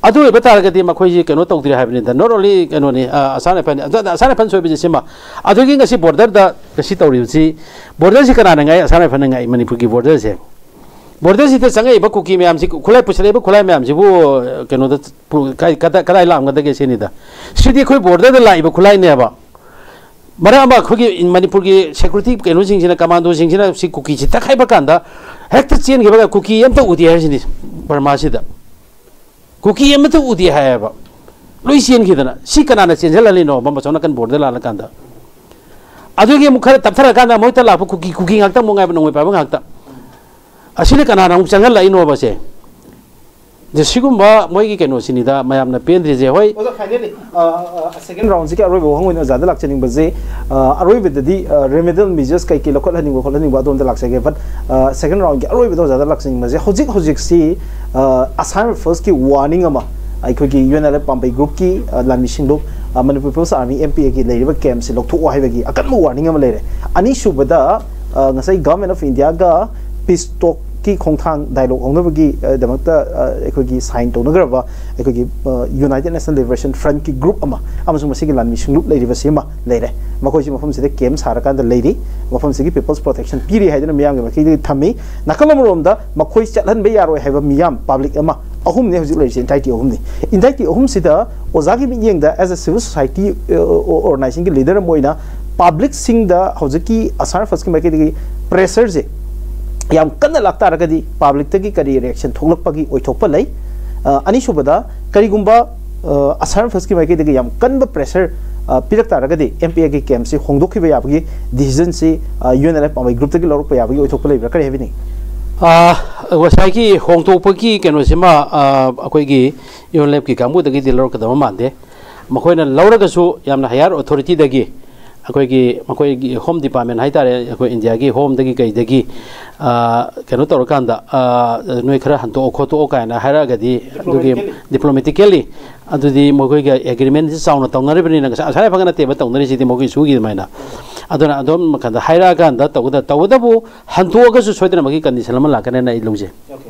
ꯑꯗꯨ ꯑꯣꯏꯕ ꯇꯥꯔꯒꯗꯤ ꯃꯈꯣꯏꯁꯤ ꯀꯩꯅꯣ ꯇꯧꯗ꯭ꯔꯤ ꯍꯥꯏꯕꯅꯤꯗ, not only ꯀꯩꯅꯣꯅꯤ, ꯑ, ꯑꯁꯥꯝ ꯔꯥꯏꯐꯜꯅꯤ꯫ ꯑꯗꯨ ꯑꯁꯥꯝ ꯔꯥꯏꯐꯜ ꯁꯣꯏꯕꯁꯦ ꯁꯤꯃ꯫ ꯑꯗꯨꯒꯤ ꯉꯁꯤ ꯕꯣꯔꯗꯔꯗ ꯉꯁꯤ ꯇꯧꯔꯤꯕꯁꯤ, ꯕꯣꯔꯗꯔꯁꯤ ꯀꯅꯥꯅ ꯉꯥꯛꯏ? ꯑꯁꯥꯝ ꯔꯥꯏꯐꯜꯅ ꯉꯥꯛꯏ ꯃꯅꯤꯄꯨꯔꯒꯤ ꯕꯣꯔꯗꯔꯁꯦ꯫ ꯕꯣꯔꯗꯔꯁꯤꯗ ꯆꯪꯉꯛꯏꯕ ꯀꯨꯀꯤ ꯃꯌꯥꯝꯁꯤ, ꯈꯨꯠꯂꯥꯏ ꯄꯨꯁꯤꯜꯂꯛꯏꯕ ꯈꯨꯠꯂꯥꯏ ꯃꯌꯥꯝꯁꯤꯕꯨ, ꯑ, ꯀꯩꯅꯣꯗ ꯄꯨ-, ꯀꯥꯏ-, ꯀꯗꯥꯏ, ꯀꯗꯥꯏ ꯂꯥꯛꯑꯝꯒꯗꯒꯦ ꯁꯤꯅꯤꯗ꯫ ꯁꯤꯗꯤ ꯑꯩꯈꯣꯏ ꯕꯣꯔꯗꯔꯗ ꯂꯥꯛꯏꯕ ꯈꯨꯠꯂꯥꯏꯅꯦꯕ꯫ ꯃꯔꯛ ꯑꯃ ꯑꯩꯈꯣꯏꯒꯤ ꯃꯅꯤꯄꯨꯔꯒꯤ ꯁꯦꯀ꯭ꯌꯨꯔꯤꯇꯤ ꯀꯩꯅꯣꯁꯤꯡꯁꯤꯅ, ꯀꯃꯥꯟꯗꯣꯁꯤꯡꯁꯤꯅ ꯁꯤ ꯀꯨꯀꯤꯁꯤ ꯇꯛꯈꯥꯏꯕ ꯀꯥꯟꯗ ꯍꯦꯛꯇ ꯆꯦꯟꯈꯤꯕꯒ ꯀꯨꯀꯤ ꯑꯃꯠꯇ ꯎꯗꯦ ꯍꯥꯏꯁꯤꯅꯤ ꯕꯔꯃꯥꯁꯤꯗ꯫ ꯀꯨꯀꯤ ꯑꯃꯠꯇ ꯎꯗꯦ ꯍꯥꯏꯌꯦꯕ꯫ ꯂꯣꯏ ꯆꯦꯟꯈꯤꯗꯅ꯫ ꯁꯤ ꯀꯅꯥꯅ ꯆꯦꯟꯁꯤꯜꯍꯜꯂꯤꯅꯣꯕ, ꯑꯁꯣꯝ ꯅꯥꯀꯟ ꯕꯣꯔꯗꯔ ꯂꯥꯜꯂꯀꯥꯟꯗ? ꯑꯗꯨꯒꯤ ꯑꯃꯨꯛ ꯈꯔ ꯇꯞꯊꯔꯀꯥꯟꯗ ꯃꯣꯏꯗ ꯂꯥꯛꯄ ꯀꯨꯀꯤ, ꯀꯨꯀꯤ ꯉꯥꯛꯇ ꯑꯃꯨꯛ ꯉꯥꯏꯕ, ꯅꯣꯡꯃꯩ ꯄꯥꯏꯕ ꯉꯥꯛꯇ꯫ ꯑꯁꯤꯅ ꯀꯅꯥꯅ ꯑꯃꯨꯛ ꯆꯪꯍꯜꯂꯛꯏꯅꯣꯕꯁꯦ? ꯑꯗ ꯁꯤꯒꯨꯝꯕ ꯃꯣꯏꯒꯤ ꯀꯩꯅꯣꯁꯤꯅꯤꯗ ꯃꯌꯥꯝꯅ ꯄꯦꯟꯗ꯭ꯔꯤꯁꯦ꯫ ꯍꯣꯏ꯫ ꯑꯣꯖꯥ, finally, ꯑ, ꯑ, second round ꯁꯤꯒꯤ ꯑꯔꯣꯏꯕ ꯋꯥꯍꯪ ꯑꯣꯏꯅ ꯑꯣꯖꯥꯗ ꯂꯥꯛꯆꯅꯤꯡꯕꯁꯦ, ꯑ, ꯑꯔꯣꯏꯕꯗꯗꯤ, ꯑ, remedial measures ꯀꯩ ꯀꯩ ꯂꯧꯈꯠꯍꯟꯅꯤꯡꯕ ꯈꯣꯠꯍꯟꯅꯤꯡꯕ ꯑꯗꯣꯝꯗ ꯂꯥꯛꯆꯒꯦ꯫ But, ꯑ, second round ꯒꯤ ꯑꯔꯣꯏꯕꯗ ꯑꯣꯖꯥꯗ ꯂꯥꯛꯆꯅꯤꯡꯕꯁꯦ, ꯍꯧꯖꯤꯛ ꯍꯧꯖꯤꯛꯁꯤ, ꯑ, Assam Rifles ꯀꯤ warning ꯑꯃ ꯑꯩꯈꯣꯏꯒꯤ U N L F ꯄꯥꯝꯕꯩ group ꯀꯤ, ꯑ, ꯂꯥꯟꯃꯤ ꯁꯤꯡꯂꯨꯞ, ꯑ, Manipur People's Army, M P A ꯒꯤ ꯂꯩꯔꯤꯕ camp ꯁꯤ ꯂꯧꯊꯣꯛꯑꯣ ꯍꯥꯏꯕꯒꯤ ꯑꯀꯟꯕ warning ꯑꯃ ꯂꯩꯔꯦ꯫ ꯑꯅꯤꯁꯨꯕꯗ, ꯑ, ꯉꯁꯥꯏ Government of India ꯒ peace talk ꯀꯤ ꯈꯣꯡꯊꯥꯡ dialogue ꯍꯧꯅꯕꯒꯤ, ꯑ, ꯗꯃꯛꯇ, ꯑ, ꯑꯩꯈꯣꯏꯒꯤ sign ꯇꯧꯅꯈ꯭ꯔꯕ ꯑꯩꯈꯣꯏꯒꯤ, ꯑ, United National Liberation Front ꯀꯤ group ꯑꯃ ꯑꯃꯁꯨꯡ ꯃꯁꯤꯒꯤ ꯂꯥꯟꯃꯤ ꯁꯤꯡꯂꯨꯞ ꯂꯩꯔꯤꯕꯁꯤ ꯑꯃ ꯂꯩꯔꯦ꯫ ꯃꯈꯣꯏꯁꯤ ꯃꯐꯝꯁꯤꯗ camp ꯁꯥꯔꯀꯥꯟꯗ ꯂꯩꯔꯤ꯫ ꯃꯐꯝꯁꯤꯒꯤ People's Protection ꯄꯤꯔꯤ ꯍꯥꯏꯗꯨꯅ ꯃꯤꯌꯥꯝꯒꯤ ꯃꯥꯏꯀꯩꯗꯒꯤ ꯊꯝꯃꯤ꯫ ꯅꯥꯀꯜ ꯑꯃꯔꯣꯝꯗ ꯃꯈꯣꯏ ꯆꯠꯍꯟꯕ ꯌꯥꯔꯣꯏ ꯍꯥꯏꯕ ꯃꯤꯌꯥꯝ, public ꯑꯃ, ꯑꯍꯨꯝꯅꯤ ꯍꯧꯖꯤꯛ ꯂꯩꯔꯤꯁꯦ, entity ꯑꯍꯨꯝꯅꯤ꯫ Entity ꯑꯍꯨꯝꯁꯤꯗ ꯑꯣꯖꯥꯒꯤ ꯃꯤꯠꯌꯦꯡꯗ, as a civil society, ꯑ, organization ꯒꯤ leader ꯑꯃ ꯑꯣꯏꯅ, public ꯁꯤꯡꯗ ꯍꯧꯖꯤꯛꯀꯤ Assam Rifles ꯀꯤ ꯃꯥꯏꯀꯩꯗꯒꯤ pressure ꯁꯦ ꯌꯥꯝ ꯀꯟꯅ ꯂꯥꯛꯇꯥꯔꯒꯗꯤ public ꯇꯒꯤ ꯀꯔꯤ reaction ꯊꯣꯛꯂꯛꯄꯒꯤ ꯑꯣꯏꯊꯣꯛꯄ ꯂꯩ? ꯑ, ꯑꯅꯤꯁꯨꯕꯗ, ꯀꯔꯤꯒꯨꯝꯕ, ꯑ, Assam Rifles ꯀꯤ ꯃꯥꯏꯀꯩꯗꯒꯤ ꯌꯥꯝ ꯀꯟꯕ pressure, ꯑ, ꯄꯤꯔꯛ ꯇꯥꯔꯒꯗꯤ M P A ꯒꯤ camp ꯁꯤ ꯍꯣꯡꯗꯣꯛꯈꯤꯕ ꯌꯥꯕꯒꯤ decision ꯁꯤ, ꯑ, U N L F ꯄꯥꯝꯕꯩ group ꯇꯒꯤ ꯂꯧꯔꯛꯄ ꯌꯥꯕꯒꯤ ꯑꯣꯏꯊꯣꯛꯄ ꯂꯩꯕ꯭ꯔꯥ? ꯀꯔꯤ ꯍꯥꯏꯕꯤꯅꯤꯡꯉꯤ? ꯑ, ꯉꯁꯥꯏꯒꯤ ꯍꯣꯡꯗꯣꯛꯄꯒꯤ ꯀꯩꯅꯣꯁꯤꯃ, ꯑ, ꯑꯩꯈꯣꯏꯒꯤ U N L F ꯀꯤ ꯀꯥꯡꯕꯨꯗꯒꯤꯗꯤ ꯂꯧꯔꯛꯀꯗꯕ ꯃꯥꯟꯗꯦ꯫ ꯃꯈꯣꯏꯅ ꯂꯧꯔꯒꯁꯨ ꯌꯥꯝꯅ higher authority ꯗꯒꯤ, ꯑꯩꯈꯣꯏꯒꯤ ꯃꯈꯣꯏꯒꯤ ꯍꯣꯝ ꯗꯤꯄꯥꯔꯠꯃꯦꯟ ꯍꯥꯏꯇꯥꯔꯦ, ꯑꯩꯈꯣꯏ ꯏꯟꯗꯤꯌꯥꯒꯤ ꯍꯣꯝꯗꯒꯤ ꯀꯩꯗꯒꯤ, ꯑ, ꯀꯩꯅꯣ ꯇꯧꯔꯀꯥꯟꯗ, ꯑ, ꯅꯣꯏ ꯈꯔ ꯍꯟꯇꯣꯛꯑꯣ ꯈꯣꯠꯇꯣꯛꯑꯣ ꯀꯥꯏꯅ ꯍꯥꯏꯔꯛꯑꯒꯗꯤ, ꯑꯗꯨꯒꯤ ꯗꯤꯄ꯭ꯂꯣꯃꯦꯇꯤꯀꯦꯜꯂꯤ ꯑꯗꯨꯗꯤ ꯃꯈꯣꯏꯒ ꯑꯦꯒ꯭ꯔꯤꯃꯦꯟꯁꯤ ꯆꯥꯎꯅ ꯇꯧꯅꯔꯤꯕꯅꯤꯅ, ꯉꯁꯥꯏ, ꯉꯁꯥꯏ ꯐꯪꯒ ꯅꯠꯇꯦꯕ ꯇꯧꯅꯔꯤꯁꯤꯗꯤ, ꯃꯈꯣꯏ ꯏꯁꯨꯒꯤ ꯑꯗꯨꯃꯥꯏꯅ꯫ ꯑꯗꯨꯅ ꯑꯗꯨꯝ ꯃꯈꯟꯗ ꯍꯥꯏꯔꯛꯑꯀꯥꯟꯗ ꯇꯧꯒꯗ-, ꯇꯧꯕꯇꯕꯨ ꯍꯟꯇꯣꯛꯑꯒꯁꯨ ꯁꯣꯏꯗꯅꯃꯛꯀꯤ ꯀꯟꯗꯤꯁꯟ ꯑꯃ ꯂꯥꯛꯀꯅꯦꯅ ꯑꯩ ꯂꯧꯖꯩ꯫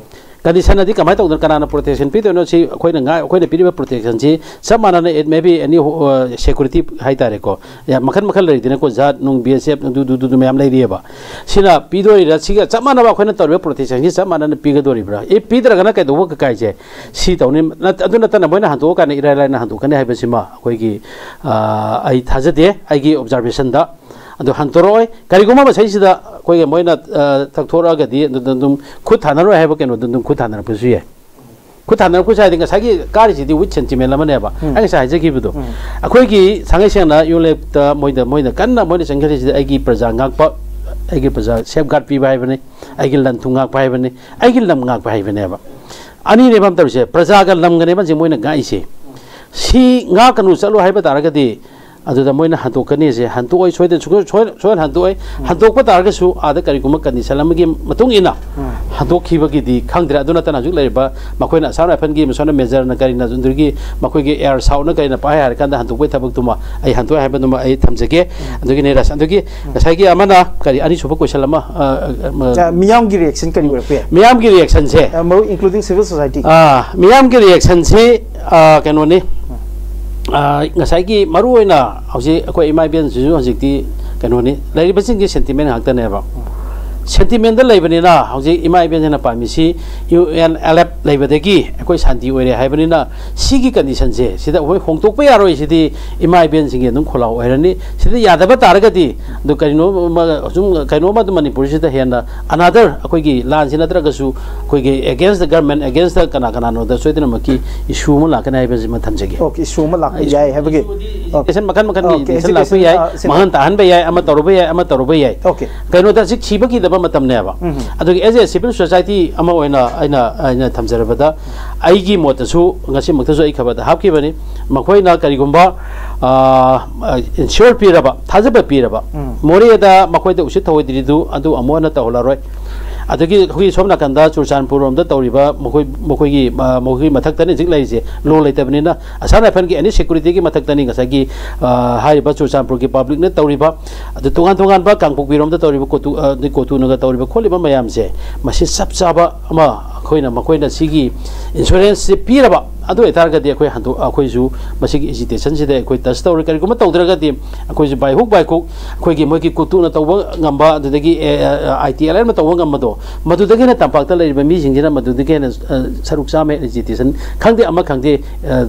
ꯀꯟꯗꯤꯁꯟ ꯑꯗꯤ ꯀꯃꯥꯏꯅ ꯇꯧꯗꯅ, ꯀꯅꯥꯅ ꯄ꯭ꯔꯣꯇꯦꯛꯁꯟ ꯄꯤꯗꯣꯏꯅꯣ? ꯁꯤ ꯑꯩꯈꯣꯏꯅ ꯉꯥꯏ-, ꯑꯩꯈꯣꯏꯅ ꯄꯤꯔꯤꯕ ꯄ꯭ꯔꯣꯇꯦꯛꯁꯟꯁꯤ ꯆꯞ ꯃꯥꯟꯅꯅ, it may be any, ꯑ, ꯁꯦꯀ꯭ꯌꯨꯔꯤꯇꯤ ꯍꯥꯏꯇꯥꯔꯦꯀꯣ, ꯌꯥꯝ ꯃꯈꯜ ꯃꯈꯜ ꯂꯩꯔꯤꯗꯅꯀꯣ, ꯖꯥꯠ ꯅꯨꯡ, ꯕꯤ ꯑꯦꯁ ꯑꯦꯐ ꯑꯗꯨ, ꯑꯗꯨ, ꯑꯗꯨ, ꯑꯗꯨ ꯃꯌꯥꯝ ꯂꯩꯔꯤꯑꯕ꯫ ꯁꯤꯅ ꯄꯤꯗꯣꯏꯔꯥ? ꯁꯤꯒ ꯆꯞ ꯃꯥꯟꯅꯕ ꯑꯩꯈꯣꯏꯅ ꯇꯧꯔꯤꯕ ꯄ꯭ꯔꯣꯇꯦꯛꯁꯟꯁꯤ ꯆꯞ ꯃꯥꯟꯅꯅ ꯄꯤꯒꯗꯣꯔꯤꯕ꯭ꯔꯥ? ꯑꯦ, ꯄꯤꯗ꯭ꯔꯒꯅ ꯀꯩꯗꯧꯕ ꯀꯥꯏꯁꯦ? ꯁꯤ ꯇꯧꯅꯤ꯫ ꯅꯠ-, ꯑꯗꯨ ꯅꯠꯇꯅ ꯃꯣꯏꯅ ꯍꯟꯗꯣꯛꯑꯀꯥꯟꯗ ꯏꯔꯥꯏ ꯂꯥꯏꯅ ꯍꯟꯗꯣꯛꯀꯅꯤ ꯍꯥꯏꯕꯁꯤꯃ ꯑꯩꯈꯣꯏꯒꯤ, ꯑ, ꯑꯩ ꯊꯥꯖꯗꯦ, ꯑꯩꯒꯤ ꯑꯣꯕꯖꯥꯔꯕꯦꯁꯟꯗ꯫ ꯑꯗꯨ ꯍꯟꯗꯣꯔꯛꯑꯣꯏ꯫ ꯀꯔꯤꯒꯨꯝꯕ ꯃꯁꯩꯁꯤꯗ ꯑꯩꯈꯣꯏꯒꯤ ꯃꯣꯏꯅ, ꯑ, ꯇꯛꯊꯣꯔꯛꯑꯒꯗꯤ ꯑꯗꯨꯗ ꯑꯗꯨꯝ ꯈꯨꯠ ꯊꯥꯅꯔꯣꯏ ꯍꯥꯏꯕ ꯀꯩꯅꯣꯗꯣ ꯑꯗꯨꯝ ꯈꯨꯠ ꯊꯥꯅꯔꯛꯄꯁꯨ ꯌꯥꯏ꯫ ꯈꯨꯠ ꯊꯥꯅꯔꯛꯄꯁꯨ ꯍꯥꯏꯗꯤ ꯉꯁꯥꯏꯒꯤ ꯀꯥꯔꯤꯁꯤꯗꯤ with sentiment ꯑꯃꯅꯦꯕ꯫ ꯎꯝ꯫ ꯑꯩ ꯉꯁꯥꯏ ꯍꯥꯏꯖꯈꯤꯕꯗꯣ꯫ ꯎꯝ꯫ ꯑꯩꯈꯣꯏꯒꯤ ꯁꯥꯡꯉꯩ ꯁꯦꯡꯅ ꯌꯨ ꯑꯦꯟ ꯑꯦꯐꯇ ꯃꯣꯏꯗ, ꯃꯣꯏꯅ ꯀꯟꯅ ꯃꯣꯏꯅ ꯆꯪꯁꯤꯜꯂꯤꯁꯤꯗꯤ ꯑꯩꯒꯤ ꯄ꯭ꯔꯖꯥ ꯉꯥꯛꯄ, ꯑꯩꯒꯤ ꯄ꯭ꯔꯖꯥ safeguard ꯄꯤꯕ ꯍꯥꯏꯕꯅꯤ, ꯑꯩꯒꯤ ꯂꯟ ꯊꯨꯝ ꯉꯥꯛꯄ ꯍꯥꯏꯕꯅꯤ, ꯑꯩꯒꯤ ꯂꯝ ꯉꯥꯛꯄ ꯍꯥꯏꯕꯅꯦꯕ꯫ ꯑꯅꯤꯅꯦꯕ ꯑꯃ ꯇꯧꯔꯤꯁꯦ, ꯄ꯭ꯔꯖꯥꯒ ꯂꯝꯒꯅꯦꯕ ꯍꯧꯖꯤꯛ ꯃꯣꯏꯅ ꯉꯥꯛꯏꯁꯦ꯫ ꯁꯤ ꯉꯥꯛꯀꯅꯨ ꯆꯠꯂꯨ ꯍꯥꯏꯕ ꯇꯥꯔꯒꯗꯤ ꯑꯗꯨꯗ ꯃꯣꯏꯅ ꯍꯟꯗꯣꯛꯀꯅꯤꯁꯦ, ꯍꯟꯗꯣꯛꯑꯣꯏ, ꯁꯣꯏꯗꯅ ꯁꯨꯡꯁꯣꯏ-, ꯁꯣꯏ-, ꯁꯣꯏꯗꯅ ꯍꯟꯗꯣꯛꯑꯣꯏ꯫ ꯎꯝ꯫ ꯍꯟꯗꯣꯛꯄ ꯇꯥꯔꯒꯁꯨ ꯑꯥꯗ ꯀꯔꯤꯒꯨꯝꯕ ꯀꯟꯗꯤꯁꯟ ꯑꯃꯒꯤ ꯃꯇꯨꯡ ꯏꯟꯅ ꯎꯝ꯫ ꯍꯟꯗꯣꯛꯈꯤꯕꯒꯤꯗꯤ ꯈꯪꯗ꯭ꯔꯦ꯫ ꯑꯗꯨ ꯅꯠꯇꯅ ꯍꯧꯖꯤꯛ ꯂꯩꯔꯤꯕ ꯃꯈꯣꯏꯅ ꯑꯁꯥꯝ ꯔꯥꯏꯐꯜꯒꯤ ꯃꯁꯣꯟꯅ ꯃꯦꯖꯔꯅ ꯀꯔꯤꯅ ꯑꯗꯨꯗꯒꯤ ꯃꯈꯣꯏꯒꯤ ꯑꯦꯌꯔ ꯁꯥꯎꯠꯅ ꯀꯔꯤꯅ ꯄꯥꯏ ꯍꯥꯏꯔ ꯀꯥꯟꯗ ꯍꯟꯗꯣꯛꯄꯒꯤ ꯊꯕꯛꯇꯨꯃ ꯑꯩ ꯍꯟꯗꯣꯛꯑꯦ ꯍꯥꯏꯕꯗꯨꯃ ꯑꯩ ꯊꯝꯖꯒꯦ꯫ ꯎꯝ꯫ ꯑꯗꯨꯒꯤꯅꯦ ꯔꯥꯁ-, ꯑꯗꯨꯒꯤ ꯎꯝ꯫ ꯉꯁꯥꯏꯒꯤ ꯑꯃꯅ ꯀꯔꯤ, ꯑꯅꯤꯁꯨꯕ ꯀꯣꯏꯁꯟ ꯑꯃ, ꯑ, ꯑ, ꯑ, ꯑ, ꯃꯤꯌꯥꯝꯒꯤ ꯔꯤꯌꯦꯛꯁꯟ ꯀꯔꯤ ꯑꯣꯏꯔꯛꯄ ꯌꯥꯏ? ꯃꯤꯌꯥꯝꯒꯤ ꯔꯤꯌꯦꯛꯁꯟꯁꯦ, ꯑ, ꯃꯔꯨ including civil society꯫ ꯑ, ꯃꯤꯌꯥꯝꯒꯤ ꯔꯤꯌꯦꯛꯁꯟꯁꯤ, ꯑ, ꯀꯩꯅꯣꯅꯤ꯫ ꯑ, ꯉꯁꯥꯏꯒꯤ ꯃꯔꯨꯑꯣꯏꯅ ꯍꯧꯖꯤꯛ ꯑꯩꯈꯣꯏ ꯏꯃꯥ ꯏꯕꯦꯟꯁꯤꯁꯨ ꯍꯧꯖꯤꯛꯇꯤ ꯀꯩꯅꯣꯅꯤ, ꯂꯩꯔꯤꯕꯁꯤꯡꯁꯤ ꯁꯦꯟꯇꯤꯃꯦꯟ ꯉꯥꯛꯇꯅꯦꯕ꯫ ꯁꯦꯟꯇꯤꯃꯦꯟꯗ ꯂꯩꯕꯅꯤꯅ ꯍꯧꯖꯤꯛ ꯏꯃꯥ ꯏꯕꯦꯟꯁꯤꯡꯅ ꯄꯥꯝꯃꯤꯁꯤ ꯌꯨ ꯑꯦꯟ ꯑꯦꯜ ꯑꯦꯐ ꯂꯩꯕꯗꯒꯤ ꯑꯩꯈꯣꯏ ꯁꯥꯟꯇꯤ ꯑꯣꯏꯔꯦ ꯍꯥꯏꯕꯅꯤꯅ, ꯁꯤꯒꯤ ꯀꯟꯗꯤꯁꯟꯁꯦ ꯁꯤꯗ ꯑꯩꯈꯣꯏ ꯍꯣꯡꯗꯣꯛꯄ ꯌꯥꯔꯣꯏ꯫ ꯁꯤꯗꯤ ꯏꯃꯥ ꯏꯕꯦꯟꯁꯤꯡꯒꯤ ꯑꯗꯨꯝ ꯈꯣꯜꯂꯥꯎ ꯑꯣꯏꯔꯅꯤ꯫ ꯁꯤꯗ ꯌꯥꯗꯕ ꯇꯥꯔꯒꯗꯤ, ꯑꯗꯨ ꯀꯔꯤꯅꯣ ꯑꯃ, ꯁꯨꯝ ꯀꯩꯅꯣ ꯑꯃ ꯑꯗꯨꯝ ꯃꯅꯤꯄꯨꯔꯁꯤꯗ ꯍꯦꯟꯅ another ꯑꯩꯈꯣꯏꯒꯤ ꯂꯥꯟꯁꯤ ꯅꯠꯇ꯭ꯔꯒꯁꯨ ꯑꯩꯈꯣꯏꯒꯤ against the government, against the ꯀꯅꯥ ꯀꯅꯥꯅꯣꯗ ꯁꯣꯏꯗꯅꯃꯛꯀꯤ issue ꯑꯃ ꯂꯥꯛꯀꯅꯤ ꯍꯥꯏꯕꯁꯤꯃ ꯊꯝꯖꯒꯦ꯫ ꯑꯣꯀꯦ, issue ꯑꯃ ꯂꯥꯛꯄ ꯌꯥꯏ ꯍꯥꯏꯕꯒꯤ꯫ ꯑꯣꯀꯦ꯫ Issue ꯃꯈꯜ ꯃꯈꯜꯒꯤ ꯑꯣꯀꯦ, issue ꯂꯥꯛꯄ ꯌꯥꯏ, ꯑꯦꯖꯨꯀꯦꯁꯟ, ꯑ, ꯁꯦꯟꯇꯔ꯫ ꯃꯥꯡꯍꯟ ꯇꯥꯍꯟꯕ ꯌꯥꯏ, ꯑꯃ ꯇꯧꯔꯨꯕ ꯌꯥꯏ, ꯑꯃ ꯇꯧꯔꯨꯕ ꯌꯥꯏ꯫ ꯑꯣꯀꯦ꯫ ꯀꯩꯅꯣꯗ ꯍꯧꯖꯤꯛ ꯁꯤꯕꯒꯤꯗꯃꯛ ꯃꯇꯝꯅꯦꯕ꯫ ꯑꯗꯨꯒꯤ as a civil society ꯑꯃ ꯑꯣꯏꯅ ꯑꯩꯅ ꯑꯩꯅ ꯊꯝꯖꯔꯕꯗ, ꯑꯩꯒꯤ ꯃꯣꯠꯇꯁꯨ ꯉꯁꯤꯃꯛꯇꯁꯨ ꯑꯩ ꯈꯕꯔꯗ ꯍꯥꯞꯈꯤꯕꯅꯤ꯫ ꯃꯈꯣꯏꯅ ꯀꯔꯤꯒꯨꯝꯕ ꯏꯟꯁꯤꯌꯣꯔ ꯄꯤꯔꯕ, ꯊꯥꯖꯕ ꯄꯤꯔꯕ, ꯃꯣꯔꯦꯗ ꯃꯈꯣꯏꯗ ꯎꯁꯤꯠ ꯊꯧꯑꯣꯏꯗ꯭ꯔꯤꯗꯨ ꯑꯗꯨ ꯑꯃꯨꯛ ꯍꯟꯅ ꯇꯧꯍꯜꯂꯔꯣꯏ꯫ ꯑꯗꯒꯤ ꯑꯩꯈꯣꯏꯒꯤ ꯁꯣꯝ ꯅꯥꯀꯟꯗ ꯆꯨꯔꯆꯥꯟꯄꯨꯔ ꯔꯣꯝꯗ ꯇꯧꯔꯤꯕ ꯃꯈꯣꯏ ꯃꯈꯣꯏꯒꯤ ꯃꯈꯣꯏꯒꯤ ꯃꯊꯛꯇꯅꯤ ꯍꯧꯖꯤꯛ ꯂꯩꯔꯤꯁꯦ, ꯂꯣ ꯂꯩꯇꯕꯅꯤꯅ꯫ ꯑꯁꯥꯝ ꯔꯥꯏꯐꯜꯒꯤ ꯑꯦꯅꯤ ꯁꯦꯀ꯭ꯌꯨꯔꯤꯇꯤꯒꯤ ꯃꯊꯛꯇꯅꯤ ꯉꯁꯥꯏꯒꯤ ꯍꯥꯏꯔꯤꯕ ꯆꯨꯔꯆꯥꯟꯄꯨꯔꯒꯤ ꯄꯕ꯭ꯂꯤꯛꯅ ꯇꯧꯔꯤꯕ꯫ ꯑꯗꯨ ꯇꯣꯉꯥꯟ ꯇꯣꯉꯥꯟꯕ ꯀꯥꯡꯄꯣꯛꯄꯤꯔꯣꯝꯗ ꯇꯧꯔꯤꯕ ꯀꯣꯇꯨ ꯑꯗꯩ ꯀꯣꯇꯨꯅꯒ ꯇꯧꯔꯤꯕ ꯈꯣꯠꯂꯤꯕ ꯃꯌꯥꯝꯁꯦ, ꯃꯁꯤ ꯆꯞ ꯆꯥꯕ ꯑꯃ ꯑꯩꯈꯣꯏꯅ ꯃꯈꯣꯏꯅ ꯁꯤꯒꯤ ꯏꯟꯁꯨꯔꯦꯟꯁꯁꯤ ꯄꯤꯔꯕ, ꯑꯗꯨ ꯑꯣꯏꯇꯥꯔꯒꯗꯤ ꯑꯩꯈꯣꯏ ꯍꯟꯗꯣꯛ ꯑꯩꯈꯣꯏꯁꯨ ꯃꯁꯤꯒꯤ ꯑꯦꯖꯤꯇꯦꯁꯟꯁꯤꯗ ꯑꯩꯈꯣꯏ ꯇꯆ ꯇꯧꯔꯣꯏ꯫ ꯀꯔꯤꯒꯨꯝꯕ ꯇꯧꯗ꯭ꯔꯒꯗꯤ ꯑꯩꯈꯣꯏꯁꯨ ꯕꯥꯏꯍꯨꯛ ꯕꯥꯏꯈꯨꯛ ꯑꯩꯈꯣꯏꯒꯤ ꯃꯣꯏꯒꯤ ꯀꯣꯇꯨꯅ ꯇꯧꯕ ꯉꯝꯕ, ꯑꯗꯨꯗꯒꯤ ꯑꯥꯏ ꯇꯤ ꯑꯦꯜ ꯑꯥꯏꯅ ꯇꯧꯕ ꯉꯝꯕꯗꯣ, ꯃꯗꯨꯗꯒꯤ ꯍꯦꯟꯅ ꯇꯝꯄꯥꯛꯇ ꯂꯩꯔꯤꯕ ꯃꯤꯁꯤꯡꯁꯤꯅ ꯃꯗꯨꯗꯒꯤ ꯍꯦꯟꯅ ꯁꯔꯨꯛ ꯆꯥꯝꯃ ꯑꯦꯖꯤꯇꯦꯁꯟ ꯈꯪꯗꯦ ꯑꯃ ꯈꯪꯗꯦ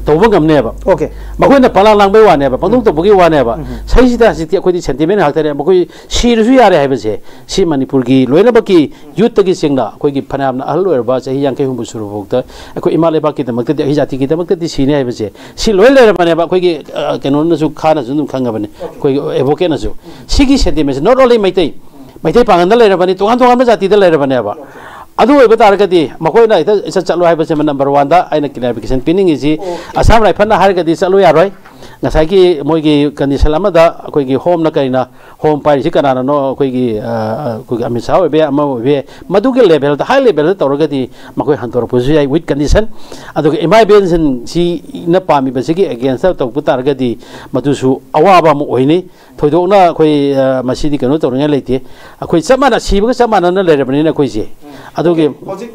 ꯇꯧꯕ ꯉꯝꯅꯦꯕ꯫ Okay. ꯃꯈꯣꯏꯅ ꯄꯂꯥꯡ ꯂꯥꯡꯕꯩ ꯋꯥꯅꯦꯕ, ꯄꯪꯇꯧ ꯇꯧꯕꯒꯤ ꯋꯥꯅꯦꯕ꯫ ꯁꯤꯁꯤꯗ ꯍꯧꯖꯤꯛꯇꯤ ꯑꯩꯈꯣꯏꯗꯤ ꯁꯦꯟꯇꯤꯃꯦꯟ ꯉꯥꯛꯇꯅꯦ꯫ ꯃꯈꯣꯏ ꯁꯤꯔꯁꯨ ꯌꯥꯔꯦ ꯍꯥꯏꯕꯁꯦ, ꯁꯤ ꯃꯅꯤꯄꯨꯔꯒꯤ ꯂꯣꯏꯅꯃꯛꯀꯤ ꯌꯨꯠꯇꯒꯤ ꯆꯤꯡꯅ ꯑꯩꯈꯣꯏꯒꯤ ꯐꯅꯌꯥꯝꯅ ꯑꯍꯜ ꯑꯣꯏꯔꯕ ꯆꯍꯤ ꯌꯥꯡꯈꯩ ꯍꯨꯝꯐꯨ ꯁꯨꯔꯕ ꯐꯥꯎꯗ ꯑꯩꯈꯣꯏ ꯏꯃꯥ ꯂꯩꯕꯥꯛꯀꯤꯗꯃꯛꯇꯗꯤ, ꯑꯩꯈꯣꯏ ꯖꯥꯇꯤꯒꯤꯗꯃꯛꯇꯗꯤ ꯁꯤꯅꯤ ꯍꯥꯏꯕꯁꯦ, ꯁꯤ ꯂꯣꯏ ꯂꯩꯔꯕꯅꯦꯕ꯫ ꯑꯩꯈꯣꯏꯒꯤ ꯀꯩꯅꯣꯅꯁꯨ, ꯈꯥꯅꯁꯨ ꯑꯗꯨꯝ ꯈꯪꯉꯕꯅꯤ, ꯑꯩꯈꯣꯏꯒꯤ ꯑꯦꯗꯚꯣꯀꯦꯠꯅꯁꯨ꯫ ꯁꯤꯒꯤ ꯁꯦꯟꯇꯤꯃꯦꯟꯁꯦ not only ꯃꯩꯇꯩ, ꯃꯩꯇꯩ ꯄꯥꯡꯒꯜꯗ ꯂꯩꯔꯕꯅꯤ, ꯇꯣꯉꯥꯟ ꯇꯣꯉꯥꯟꯕ ꯖꯥꯇꯤꯗ ꯂꯩꯔꯕꯅꯦꯕ꯫ ꯑꯗꯨ ꯑꯣꯏꯕ ꯇꯥꯔꯒꯗꯤ ꯃꯈꯣꯏꯅ ꯍꯦꯛꯇ ꯏꯆꯠ ꯆꯠꯂꯣ ꯍꯥꯏꯕꯁꯤꯃ ꯅꯝꯕꯔ ꯋꯥꯟꯗ ꯑꯩꯅ ꯀ꯭ꯂꯦꯔꯤꯐꯤꯀꯦꯁꯟ ꯄꯤꯅꯤꯡꯉꯤꯁꯤ꯫ ꯑꯁꯥꯝ ꯔꯥꯏꯐꯜꯅ ꯍꯥꯏꯔꯒꯗꯤ ꯆꯠꯂꯨ ꯌꯥꯔꯣꯏ꯫ ꯉꯁꯥꯏꯒꯤ ꯃꯣꯏꯒꯤ ꯀꯟꯗꯤꯁꯟ ꯑꯃꯗ ꯑꯩꯈꯣꯏꯒꯤ ꯍꯣꯝꯅ ꯀꯔꯤꯅ, ꯍꯣꯝ ꯄꯥꯏꯔꯤꯁꯤ ꯀꯅꯥꯅꯅꯣ? ꯑꯩꯈꯣꯏꯒꯤ ꯑꯩꯈꯣꯏꯒꯤ ꯑꯃꯤꯠ ꯁꯥꯍ ꯑꯣꯏꯕ ꯌꯥꯏ, ꯑꯃ ꯑꯣꯏꯕ ꯌꯥꯏ, ꯃꯗꯨꯒꯤ ꯂꯦꯚꯦꯜꯗ, ꯍꯥꯏ ꯂꯦꯚꯦꯜꯗ ꯇꯧꯔꯒꯗꯤ ꯃꯈꯣꯏ ꯍꯟꯗꯣꯔꯛꯄꯁꯨ ꯌꯥꯏ with condition꯫ ꯑꯗꯨꯒ ꯏꯃꯥ ꯏꯕꯦꯟꯁꯤꯡꯁꯤꯅ ꯄꯥꯝꯃꯤꯕꯁꯤꯒꯤ ꯑꯦꯒꯦꯟꯁꯇ ꯇꯧꯕ ꯇꯥꯔꯒꯗꯤ ꯃꯗꯨꯁꯨ ꯑꯋꯥꯕ ꯑꯃ ꯑꯣꯏꯅꯤ꯫ ꯊꯣꯏꯗꯣꯛꯅ ꯑꯩꯈꯣꯏ ꯃꯁꯤꯗꯤ ꯀꯩꯅꯣ ꯇꯧꯅꯤꯡꯉꯥꯏ ꯂꯩꯇꯦ꯫ ꯑꯩꯈꯣꯏ ꯆꯞ ꯃꯥꯟꯅ, ꯁꯤꯕꯒ ꯆꯞ ꯃꯥꯟꯅꯅ ꯂꯩꯔꯕꯅꯤꯅ ꯑꯩꯈꯣꯏꯁꯦ꯫ ꯑꯗꯨꯒꯤ ꯍꯧꯖꯤꯛ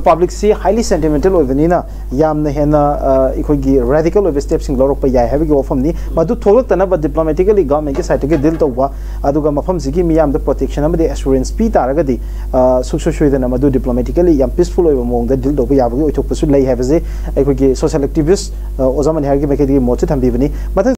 ꯄꯕ꯭ꯂꯤꯛꯁꯤ ꯍꯥꯏꯂꯤ ꯁꯦꯟꯇꯤꯃꯦꯟꯇꯦꯜ ꯑꯣꯏꯕꯅꯤꯅ ꯌꯥꯝꯅ ꯍꯦꯟꯅ ꯑꯩꯈꯣꯏꯒꯤ ꯔꯦꯗꯤꯀꯦꯜ ꯑꯣꯏꯕ ꯁ꯭ꯇꯦꯞꯁꯤꯡ ꯂꯧꯔꯛꯄ ꯌꯥꯏ ꯍꯥꯏꯕꯒꯤ ꯋꯥꯐꯝꯅꯤ꯫ ꯃꯗꯨ ꯊꯣꯛꯂꯛꯇꯅꯕ ꯗꯤꯄ꯭ꯂꯣꯃꯦꯇꯤꯀꯦꯜꯂꯤ ꯒꯚꯔꯟꯃꯦꯟꯠꯀꯤ ꯁꯥꯏꯠꯇꯒꯤ ꯗꯤꯜ ꯇꯧꯕ, ꯑꯗꯨꯒ ꯃꯐꯝꯁꯤꯒꯤ ꯃꯤꯌꯥꯝꯗ ꯄ꯭ꯔꯣꯇꯦꯛꯁꯟ ꯑꯃꯗꯤ ꯑꯦꯁꯨꯔꯦꯟꯁ ꯄꯤ ꯇꯥꯔꯒꯗꯤ ꯁꯨꯡꯁꯣꯏ ꯁꯣꯏꯗꯅ ꯃꯗꯨ ꯗꯤꯄ꯭ꯂꯣꯃꯦꯇꯤꯀꯦꯜꯂꯤ ꯌꯥꯝ ꯄꯤꯁꯐꯨꯜ ꯑꯣꯏꯕ ꯃꯑꯣꯡꯗ ꯗꯤꯜ ꯇꯧꯕ ꯌꯥꯕꯒꯤ ꯑꯣꯏꯊꯣꯛꯄꯁꯨ ꯂꯩ ꯍꯥꯏꯕꯁꯦ ꯑꯩꯈꯣꯏꯒꯤ ꯁꯣꯁꯤꯌꯦꯜ ꯑꯦꯛꯇꯤꯚꯤꯁ꯭ꯠ ꯑꯣꯖꯥ ꯃꯅꯤꯍꯥꯔꯒꯤ ꯃꯥꯏꯀꯩꯗꯒꯤ ꯃꯣꯠꯁꯨ ꯊꯝꯕꯤꯕꯅꯤ꯫ ꯃꯊꯪ